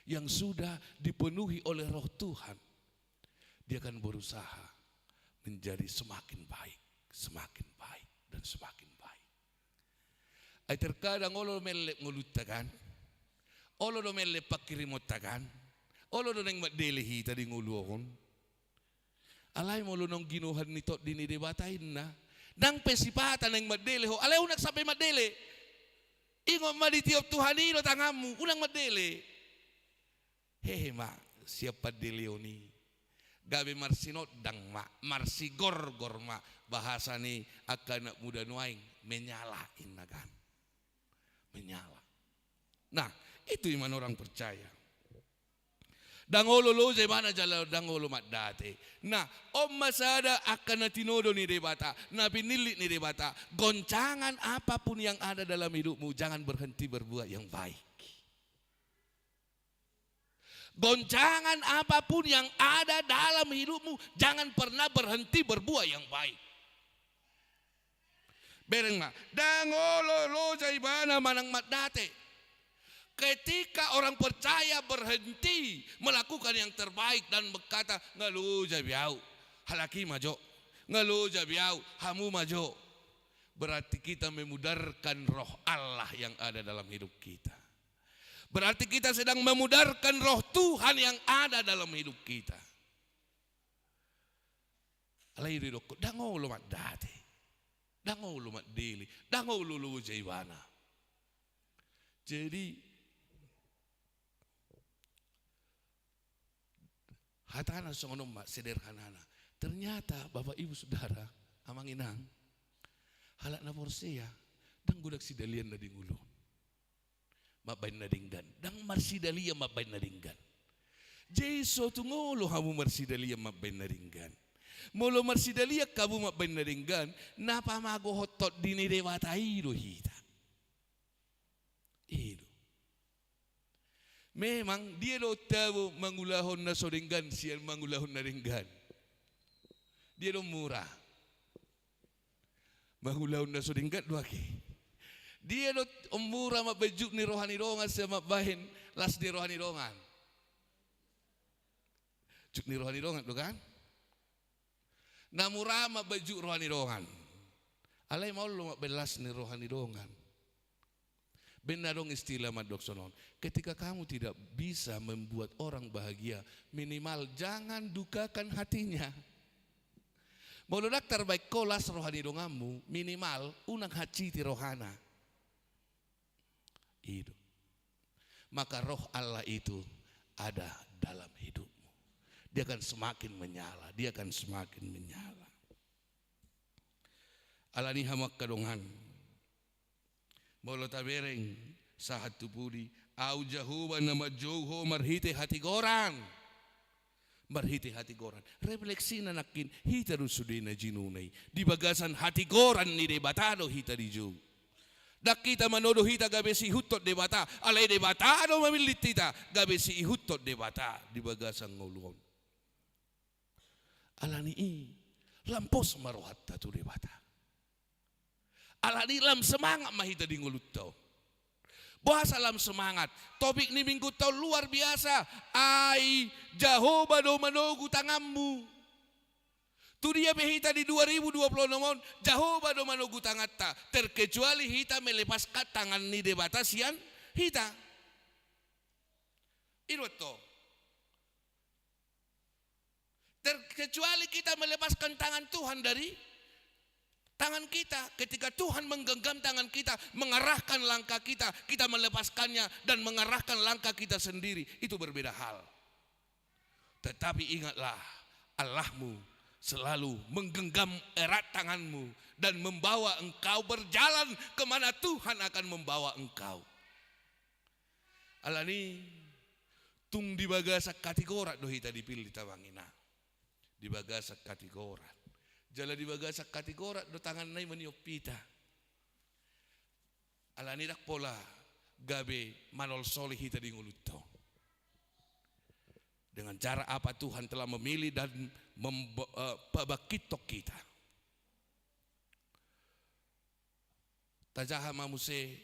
yang sudah dipenuhi oleh Roh Tuhan, dia akan berusaha menjadi semakin baik, semakin baik, dan semakin baik. Ai terkadang olo do mellep ngolunta kan, olo do mellep pangkirimonta kan, olo do naeng mandele hita di ngolu on. Alai molo naung ginuhan ni tondi ni Debata inna, ndang pe sipata naeng mandele ho, alai unang sampe mandele. Ingot ma ditiop Tuhan i do tanganmu, unang mandele. Hehe ma sian pandeleon i. Gabe marsinondang ma, marsigorgor ma, bahasa ni angka anak muda nuaeng, menyala inna kan. Menyala. Nah, itu iman orang percaya. Ndang olo loja ibana jala ndang olo mandate. Nah, on ma sada angka na tinodo ni Debata, na pinillit ni Debata. Goncangan apapun yang ada dalam hidupmu, jangan berhenti berbuat yang baik. Goncangan apapun yang ada dalam hidupmu, jangan pernah berhenti berbuat yang baik. Bereng ma, ndang olo loja ibana manang mandate. Ketika orang percaya berhenti melakukan yang terbaik dan berkata, "Nga loja be au, halak i ma jo. Nga loja be au, hamu ma jo." Berarti kita memudarkan roh Allah yang ada dalam hidup kita. Berarti kita sedang memudarkan roh Tuhan yang ada dalam hidup kita. Alai didokkon, ndang olo mandate, ndang olo mandele, ndang olo loja ibana. Jadi, hatana songon on ma sederhanana. Ternyata, Bapak Ibu Saudara, Amang Inang, halak na porsea, ndang godang sidalianna di ngolu on. Mambahen na denggan. Ndang marsidalian mambahen na denggan. Jadi so tung olo hamu marsidalian mambahen na denggan. Molo marsidalian hamu mambahen na denggan, na pamagohon tondi ni Debata i do hita. I do. Memang dia do tabo mangulahon na so denggan sian mangulahon na denggan. Dia do mura. Mangulahon na so denggan do ake. Dia do on mura mambahen juk ni roha ni dongan sian mambahen las ni roha ni dongan. Juk ni roha ni dongan do kan? Na mura mambaen jut roha ni dongan. Alai maol do mambaen las ni roha ni dongan. Baen na adong istilah mandok songon on. Ketika kamu tidak bisa membuat orang bahagia, minimal jangan dukakan hatinya. Molo ndang tarbaen ho las roha ni donganmu, minimal unang hansiti rohana. I do. Maka Roh Allah itu ada dalam hidupmu. Dia akan semakin menyala, dia akan semakin menyala. Alani i, hamu angka dongan, molo tabereng sahat tu pudi, Au Jahowa na manjou ho marhite hatigoran. Marhite hatigoran. Refleksina nangkin, hita do sude na jinona i. Di bagasan hatigoran ni Debata do hita dijou. Ndang hita manodo hita gabe siihuthon Debata, alai Debata do mamillit hita gabe siihuthon Debata di bagasan ngolu on. Alani i, lam pos ma rohanta tu Debata. Alani i lam semangat ma hita di ngolunta on. Boasa lam semangat? Topik ni minggunta on luar biasa. Ai Jahowa do manogu tanganmu. Tu dia pe hita di dua ribu dua puluh enam on, Jahowa do manogu tanganta. Terkecuali hita melepaskan tangan ni Debata sian hita. I do antong. Terkecuali kita melepaskan tangan Tuhan dari tangan kita. Ketika Tuhan menggenggam tangan kita, mengarahkan langkah kita, kita melepaskannya dan mengarahkan langkah kita sendiri, itu berbeda hal. Tetapi ingatlah, Allahmu selalu menggenggam erat tanganmu dan membawa engkau berjalan ke mana Tuhan akan membawa engkau. Alani i, tung di bagasan hatigoran do hita dipillit, amang inang. Di bagasan hatigoran. Jala di bagasan hatigoran do tanganna i maniop hita. Alani i, ndang pola gabe manolsoli hita di ngolunta on. Dengan cara apa Tuhan telah memilih dan membe-, eh, pabangkithon hita. Tajaha ma muse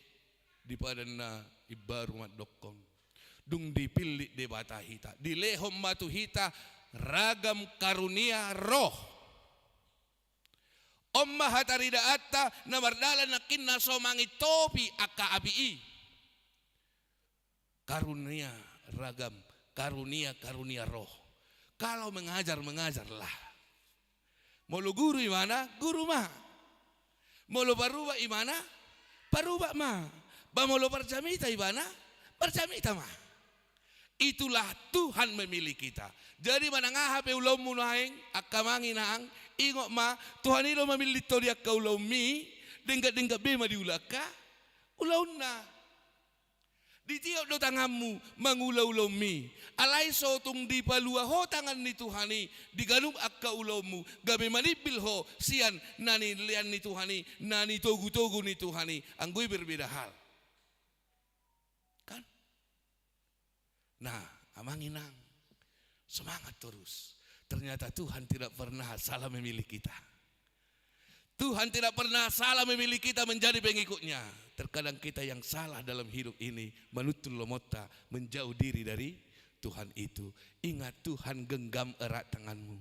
di padan na imbaru mandokkon. Dung dipillit Debata hita, dilehon ma tu hita ragam karunia roh. On ma hataridaanta na mardalan nangkin na so mangintopi angka api i. Karunia ragam, karunia, karunia roh. Kalau mengajar, mengajarlah. Molo guru ibana, guru ma. Molo paruba ibana, paruba ma. Ba molo parjamita ibana, parjamita ma. Itulah Tuhan memilih kita. Jadi manang aha pe ulaonmu nuaeng, angka amang inang, ingot ma, Tuhan i do mamillit ho di angka ulaonmi, denggan-denggan be ma diula angka ulaonna. Ditiop do tanganmu mangula ulaonmi. Alai so tung dipalua ho tangan ni Tuhan i di ganup angka ulaonmu, gabe manimbil ho sian na nilehon ni Tuhan i, na nitogu-togu ni Tuhan i, anggo i berbeda hal. Kan? Nah, amang inang, semangat terus. Ternyata Tuhan tidak pernah salah memilih kita. Tuhan tidak pernah salah memilih kita menjadi pengikutnya. Terkadang kita yang salah dalam hidup ini, manuntun lomonta menjauh diri dari Tuhan itu. Ingat, Tuhan genggam erat tanganmu.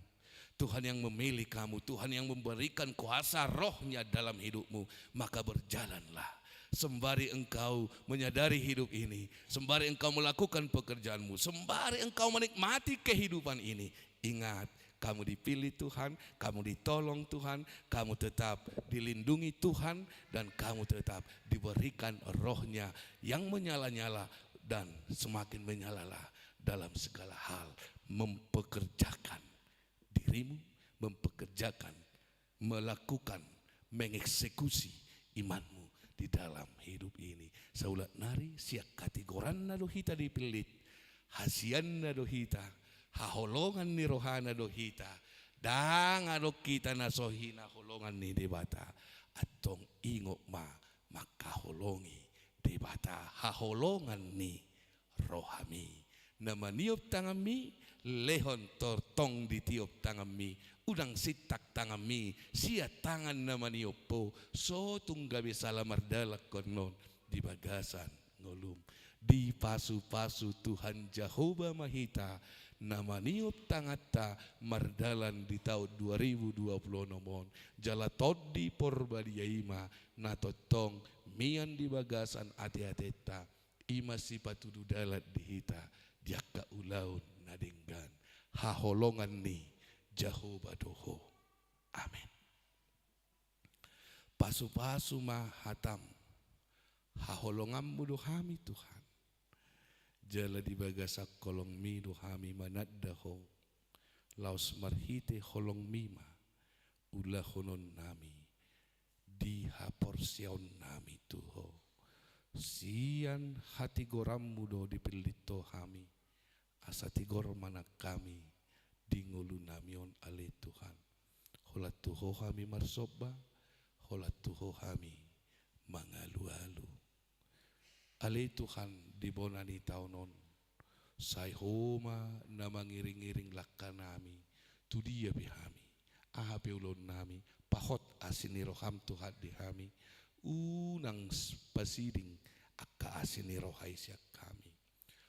Tuhan yang memilih kamu, Tuhan yang memberikan kuasa Roh-Nya dalam hidupmu. Maka berjalanlah sembari engkau menyadari hidup ini, sembari engkau melakukan pekerjaanmu, sembari engkau menikmati kehidupan ini. Ingat, kamu dipilih Tuhan, kamu ditolong Tuhan, kamu tetap dilindungi Tuhan, dan kamu tetap diberikan Roh-Nya yang menyala-nyala, dan semakin menyalalah dalam segala hal, mempekerjakan dirimu, mempekerjakan, melakukan, mengeksekusi imanmu di dalam hidup ini. Saulak nari, sian hatigoranna do hita dipillit, hasianna do hita, haholongan ni rohana do hita. Ndang adong hita na so hinaholongan ni Debata. Antong ingot ma, mangkaholongi Debata haholongan ni rohami. Na maniop tanganmi, lehon tortong ditiop tanganmi, unang sintak tanganmi sian tangan na maniop ho, so tung gabe sala mardalan ho annon di bagasan ngolum. Dipasu-pasu Tuhan Jahowa ma hita na maniop tanganta mardalan di taon dua ribu dua puluh onom on, jala Tondi Porbadia i ma na tongtong mian di bagasan ateatenta, i ma sipatudu dalan di hita di angka ulaon na denggan. Haholongan ni Jahowa do Ho. Amen. Pasupasu ma hatam. Haholonganmu do hami, Tuhan. Jala di bagasan holongmi do hami mananda Ho. Laos marhite holongmi ma ulahononnami di haporseaonnami tu Ho. Sian hatigoranmu do dipillit Ho hami. Asa tigor ma nang hami di ngolunami on, ale Tuhan. Holan tu Ho hami marsomba, holan tu Ho hami mangalualu. Ale Tuhan, di bona ni taon on, sai Ho ma na mangiringiring langkanami, tu dia pe hami, aha pe ulaonnami, pahot asi ni roham Tuhan di hami, unang s-, pasiding angka asi ni roha i sian hami.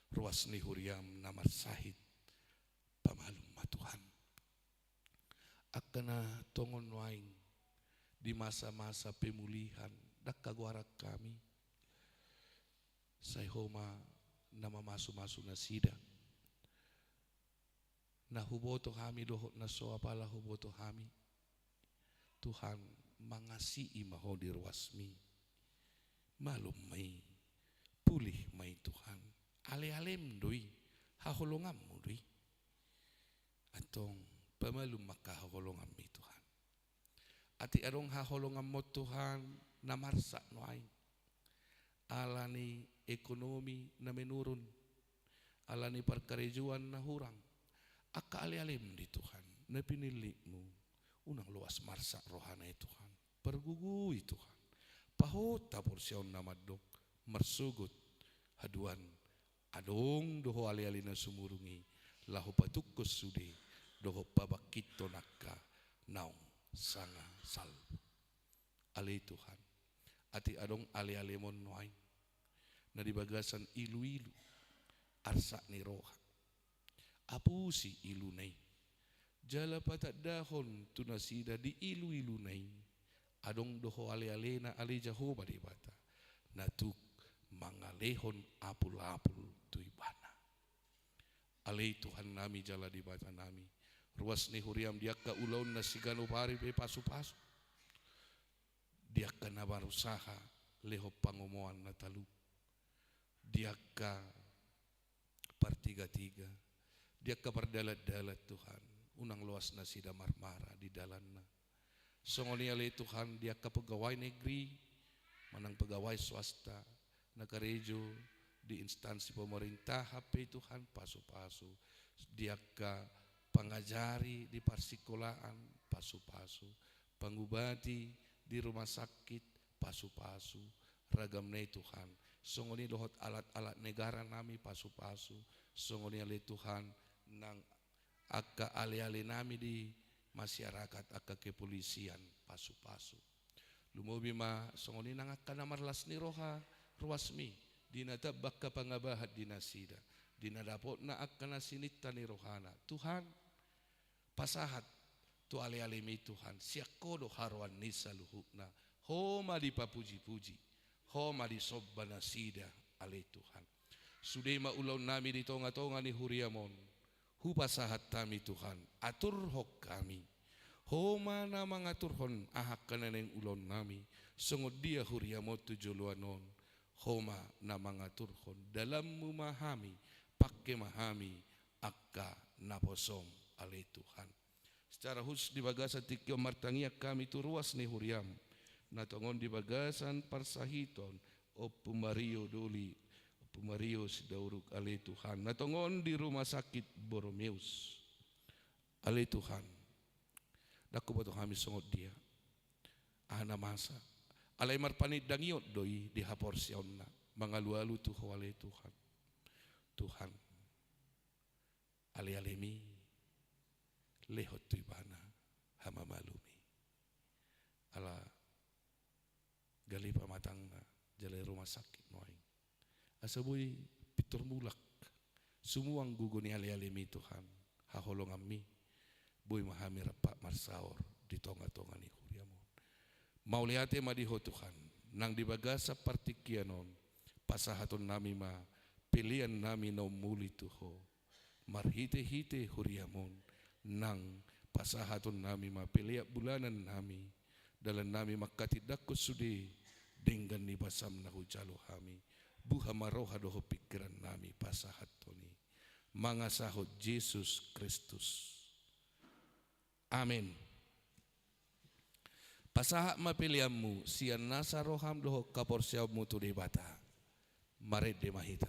Ruas ni huriam na marsahit, pamalum ma Tuhan. Angka na tongon nuaeng di masa-masa pemulihan, ndang hagoaran hami. Sai Ho ma na mamasumasu nasida. Na huboto hami dohot na so apala huboto hami. Tuhan, mangasii ma Ho di ruasmi. Malum ma i, pulih ma i Tuhan. Alealem do i, haholonganmu do i. Antong, pamalum ma angka haholonganmi Tuhan. Atik adong haholonganmu Tuhan, na marsak nuaeng. Ala ni ekonomi na menurun, ala ni parkarejoan na hurang, angka alealem di Tuhan, na pinillitmu, unang loas marsak rohana i Tuhan. Pargogoi Tuhan. Pahot haporseaonna mandok, marsogot haduan, adong do Ho aleale na sumurung i, laho patungkos sude, dohot pabangkithon angka naung sanga salpu. Ale Tuhan, atik adong alealemon nuaeng, na di bagasan iluilu, arsak ni roha. Apusi iluna i. Jala patandahon tu nasida di iluiluna i, adong do Ho alealena ale Jahowa Debata, na tuk mangalehon apulapul tu Ibana. Ale Tuhannami jala Debatanami, ruas ni huriam di angka ulaon na siganup ari pe pasupasu. Di angka na marusaha lehon pangomoan na talup. Di angka partigatiga, di angka pardalandalan Tuhan, unang loas nasida marmara di dalanna. Songon i ale Tuhan di angka pegawai negeri, manang pegawai swasta, na karejo di instansi pemerintahan pe Tuhan pasupasu, di angka pangajari di parsikolaan pasupasu, pangubati di rumah sakit pasupasu, ragamna i Tuhan. Songon i dohot alat-alat negaranami pasupasu, songon i ale Tuhan nang angka alealenami di masyarakat, angka kepolisian pasupasu. Lumobi ma songon i nang angka na marlas ni roha ruasmi, di na tamba angka pangabahan di nasida, di na dapotna angka na sininta ni rohana. Tuhan, pasahat tu alealemi Tuhan, sian Ho do haroan ni saluhutna. Ho ma dipapujipuji, Ho ma disomba nasida ale Tuhan. Sude ma ulaonnami di tongatonga ni huriam on. Hupasahat hami Tuhan, aturhon hami. Ho ma na mangaturhon aha angka na naeng ulaonnami, songon dia huriam on tu joloan on. Ho ma na mangaturhon, dalanmu ma hami, pangke ma hami angka naposom ale Tuhan. Secara khusus di bagasan tingki on martangiang hami tu ruas ni huriam, na tongon di bagasan parsahiton Ompu Mario Doli, Ompu Mario Sidauruk ale Tuhan, na tongon di rumah sakit Boromeus ale Tuhan. Ndang huboto hami songon dia, aha na masa, alai marpanindangion do i di haporseaonna, mangalualu tu Ho ale Tuhan. Tuhan, alealemi, lehon tu ibana hamamalumi. Ala gale pamatangna jala i rumah sakit nuaeng. Asa boi pintor mulak sumuang gogo ni alealemi Tuhan, haholonganmi, boi ma hami rap marsaor di tongatonga ni huriam on. Mauliate ma di Ho Tuhan, nang di bagasan partingkian on, pasahatonnami ma peleannami na umuli tu Ho. Marhitehite huriam on, nang pasahatonnami ma pelean bulanannami, dalannami manghatindanghon sude denggan ni basam na hujalo hami, buha ma roha dohot pingkirannami pasahathon i. Mangasahon Jesus Kristus. Amen. Pasahat ma peleanmu sian nasa roham dohot haporseaonmu tu Debata. Marende ma hita.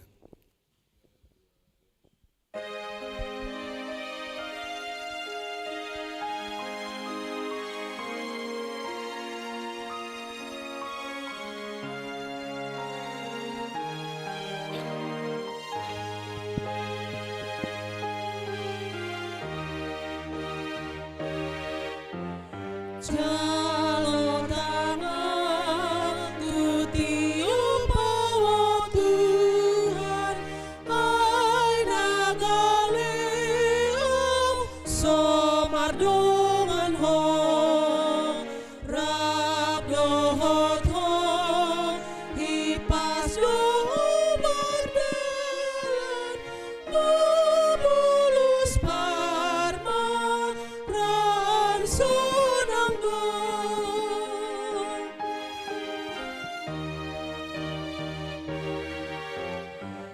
Jalo tanganku, tiop Ho Tuhan, ai na gale Ho so mardongan Ho, rap dohot Ho hipas do Ho mardalan, mamolus parmaraan sonang do.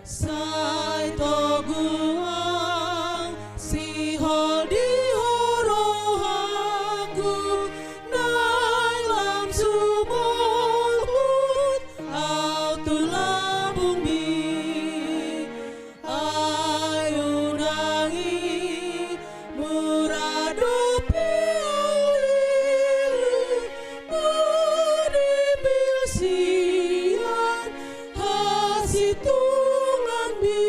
Sai togu ahu sihol di Ho rohangku, naeng lam sumorop ahu tu lambungmi. Ai unang i mura dope ahu lilu, mardipil sian hasintonganmi.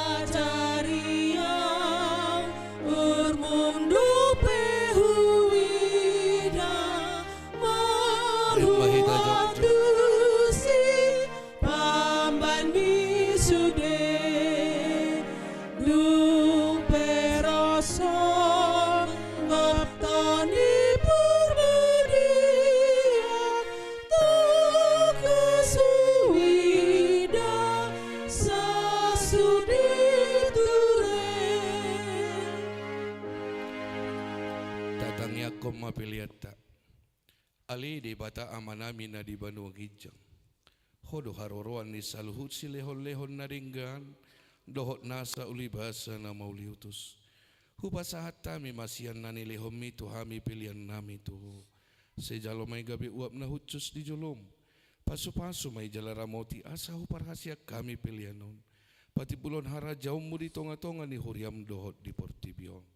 Ajari ahu, umurmu dope huida, marhua tusi pambahenmi sude. Dung pe ro songgop Tondi Parbadia, tangkas huida sasude ture. Tatangiangkon ma peleanta. Ale Debata Amanami na di banua ginjang, Ho do haroroan ni saluhut silehonlehon na denggan dohot nasa ulibasa na mauliutus. Hupasahat hami ma sian na nilehonmi tu hami peleannami tu Ho. Sai jalo ma i gabe uap na hushus di jolom. Pasupasu ma i jala ramoti asa huparhaseang hami pelean on patimbulhon harajaonmu di tongatonga ni huriam dohot di portibi on.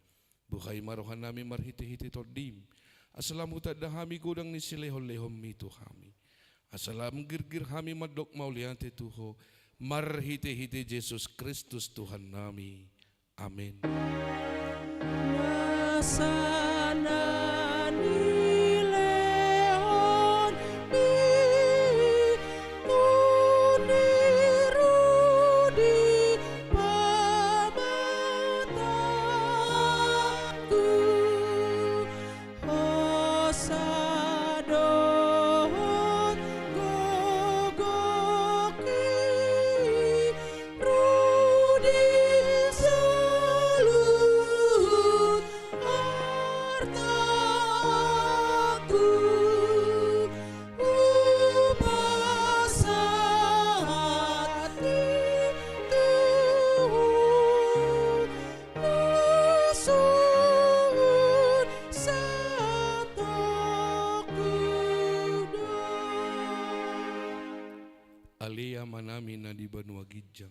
Buhai ma rohanami marhitehite Tondim, asa lam hutanda hami godang ni silehonlehonmi tu hami, asa lam girgir hami mandok mauliate tu Ho, marhitehite Jesus Kristus Tuhannami. Amen. Nasa na nilehon ni Tondi Rudi pamataku, hosa dohot gogoki, ro di saluhut Ale Amanami na di banua ginjang,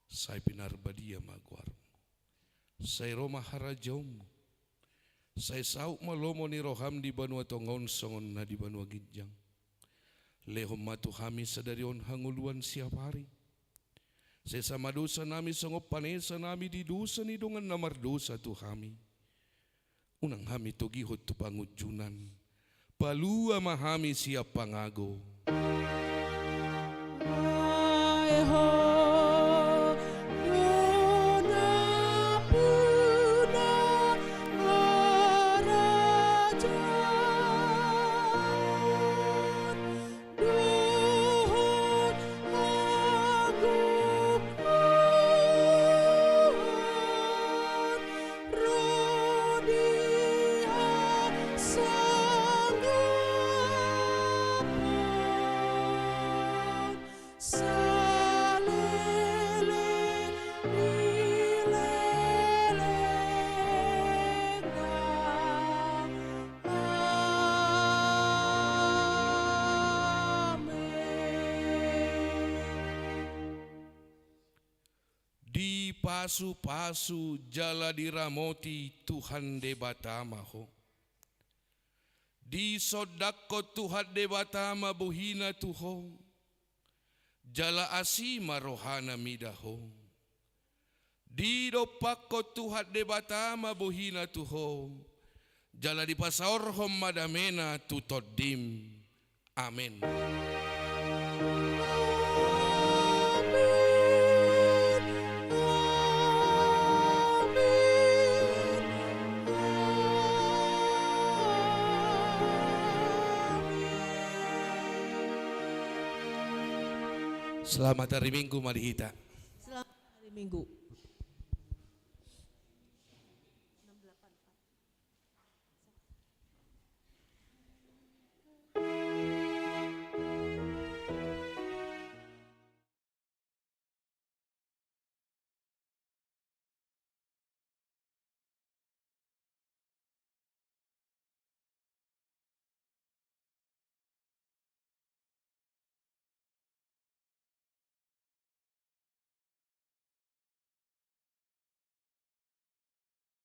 sai pinarbadia ma goarMu. Sai ro ma harajaonMu. Sai saut ma lomo ni rohaM di banua tonga on songon na di banua ginjang. Lehon ma tu hami sadari on hangoluan siapari. Sesa ma dosanami songon panesanami di dosa ni dongan na mardosa tu hami. Unang hami togihon tu pangunjunan. Palua ma hami sian pangago. Ai Ho do nampuna harajaon dohot hagogoon ro di hasangapon saleleng ni lelengna. Amen. Dipasupasu jala diramoti Tuhan Debata ma ho. Disondangkon Tuhan Debata ma bohiNa tu ho, jala asi ma rohaNa mida ho. Didompakkon Tuhan Debata ma bohiNa tu ho, jala dipasaorhon ma dameNa tu tondim. Amen. Amen. Amen. Selamat hari Minggu ma di hita. Selamat hari Minggu.